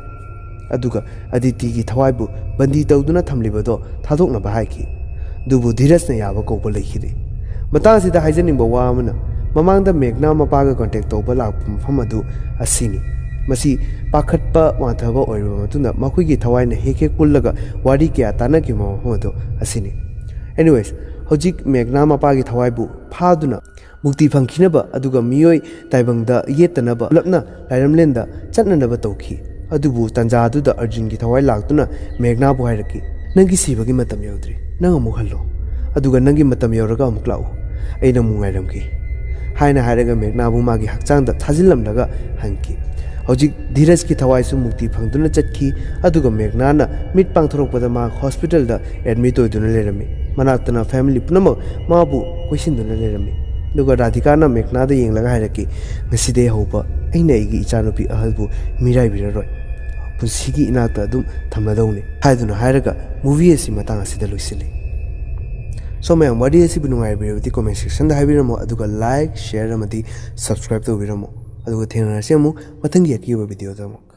ꯑꯗꯨꯒ ꯑꯗꯤꯇꯤꯒꯤ ꯊꯋꯥꯏꯕꯨ ꯕꯟꯗꯤ ꯇꯧꯗꯨꯅ ꯊꯝꯂꯤꯕꯗꯣ ꯊꯥꯗꯣꯛꯅꯕ ꯍꯥꯏꯈꯤ꯫ ꯑꯗꯨꯕꯨ ꯙꯤꯔꯖꯅ ꯌꯥꯕ ꯀꯧꯕ ꯂꯩꯈꯤꯗꯦ꯫ ꯃꯇꯥꯡꯁꯤꯗ ꯍꯥꯏꯖꯅꯤꯡꯕ ꯋꯥ ꯑꯃꯅ, ꯃꯃꯥꯡꯗ ꯃꯦꯘꯅꯥ ꯃꯄꯥꯒ ꯀꯟꯇꯦꯛ ꯇꯧꯕ ꯂꯥꯛꯄ ꯃꯐꯝ ꯑꯗꯨ ꯑꯁꯤꯅꯤ꯫ ꯃꯁꯤ ꯄꯥꯈꯠꯄ ꯋꯥꯟꯊꯕ ꯑꯣꯏꯔꯕ ꯃꯇꯨꯡꯗ ꯃꯈꯣꯏꯒꯤ ꯊꯋꯥꯏꯅ ꯍꯦꯛ ꯍꯦꯛ ꯄꯨꯜꯂꯒ ꯋꯥꯔꯤ ꯀꯌꯥ ꯇꯥꯟꯅꯈꯤꯕ ꯃꯐꯝ ꯑꯗꯨ ꯑꯁꯤꯅꯤ꯫ Anyways, ꯍꯧꯖꯤꯛ ꯃꯦꯘꯅꯥ ꯃꯄꯥꯒꯤ ꯊꯋꯥꯏꯕꯨ ꯐꯥꯗꯨꯅ ꯃꯨꯛꯇꯤ ꯐꯪꯈꯤꯅꯕ ꯑꯗꯨꯒ ꯃꯤꯑꯣꯏ ꯇꯥꯏꯕꯪꯗ ꯌꯦꯠꯇꯅꯕ ꯄꯨꯂꯞꯅ ꯂꯥꯏꯔꯝꯂꯦꯟꯗ ꯆꯠꯅꯅꯕ ꯇꯧꯈꯤ꯫ ꯑꯗꯨꯕꯨ ꯇꯥꯟꯖꯥ ꯑꯗꯨꯗ ꯑꯔꯖꯨꯟꯒꯤ ꯊꯋꯥꯏ ꯂꯥꯛꯇꯨꯅ ꯃꯦꯘꯅꯥꯕꯨ ꯍꯥꯏꯔꯛꯈꯤ, "ꯅꯪꯒꯤ ꯁꯤꯕꯒꯤ ꯃꯇꯝ ꯌꯧꯗ꯭ꯔꯤ, ꯅꯪ ꯑꯃꯨꯛ ꯍꯜꯂꯣ, ꯑꯗꯨꯒ ꯅꯪꯒꯤ ꯃꯇꯝ ꯌꯧꯔꯒ ꯑꯃꯨꯛ ꯂꯥꯛꯎ, ꯑꯩ ꯅꯪꯕꯨ ꯉꯥꯏꯔꯝꯒꯦ" ꯍꯥꯏꯅ ꯍꯥꯏꯔꯒ ꯃꯦꯘꯅꯥꯕꯨ ꯃꯥꯒꯤ ꯍꯛꯆꯥꯡꯗ ꯊꯥꯖꯤꯜꯂꯝꯂꯒ ꯍꯟꯈꯤ꯫ ꯍꯧꯖꯤꯛ ꯙꯤꯔꯖꯀꯤ ꯊꯋꯥꯏꯁꯨ ꯃꯨꯛꯇꯤ ꯐꯪꯗꯨꯅ ꯆꯠꯈꯤ, ꯑꯗꯨꯒ ꯃꯦꯘꯅꯥꯅ ꯃꯤꯠ ꯄꯥꯡꯊꯣꯔꯛꯄꯗ ꯃꯍꯥꯛ ꯍꯣꯁꯄꯤꯇꯥꯜꯗ ꯑꯦꯗꯃꯤꯠ ꯑꯣꯏꯗꯨꯅ ꯂꯩꯔꯝꯃꯤ꯫ ꯃꯅꯥꯛꯇꯅ ꯐꯦꯃꯤꯂꯤ ꯄꯨꯝꯅꯃꯛ ꯃꯥꯕꯨ ꯀꯣꯏꯁꯤꯟꯗꯨꯅ ꯂꯩꯔꯝꯃꯤ꯫ ꯑꯗꯨꯒ ꯔꯥꯙꯤꯀꯥꯅ ꯃꯦꯘꯅꯥꯗ ꯌꯦꯡꯂꯒ ꯍꯥꯏꯔꯛꯈꯤ, "ꯉꯁꯤꯗꯒꯤ ꯍꯧꯕ ꯑꯩꯅ ꯑꯩꯒꯤ ꯏꯆꯥꯅꯨꯄꯤ ꯑꯍꯜꯕꯨ ꯃꯤꯔꯥꯏꯕꯤꯔꯔꯣꯏ꯫ ꯄꯨꯟꯁꯤꯒꯤ ꯏꯅꯥꯛꯇ ꯑꯗꯨꯝ ꯊꯝꯂꯗꯧꯅꯤ" ꯍꯥꯏꯗꯨꯅ ꯍꯥꯏꯔꯒ movie ꯑꯁꯤ ꯃꯇꯥꯡ ꯑꯁꯤꯗ ꯂꯣꯏꯁꯤꯜꯂꯤ꯫ So ꯃꯌꯥꯝ, ꯋꯥꯔꯤ ꯑꯁꯤꯕꯨ ꯅꯨꯡꯉꯥꯏꯕꯤꯔꯕꯗꯤ comment sectionꯗ ꯍꯥꯏꯕꯤꯔꯝꯃꯣ, ꯑꯗꯨꯒ like, share ꯑꯃꯗꯤ subscribe ꯇꯧꯕꯤꯔꯝꯃꯣ꯫ ꯑꯗꯨꯒ ꯊꯦꯡꯅꯔꯁꯤ ꯑꯃꯨꯛ ꯃꯊꯪꯒꯤ ꯑꯀꯤꯕ videoꯗ ꯑꯃꯨꯛ꯫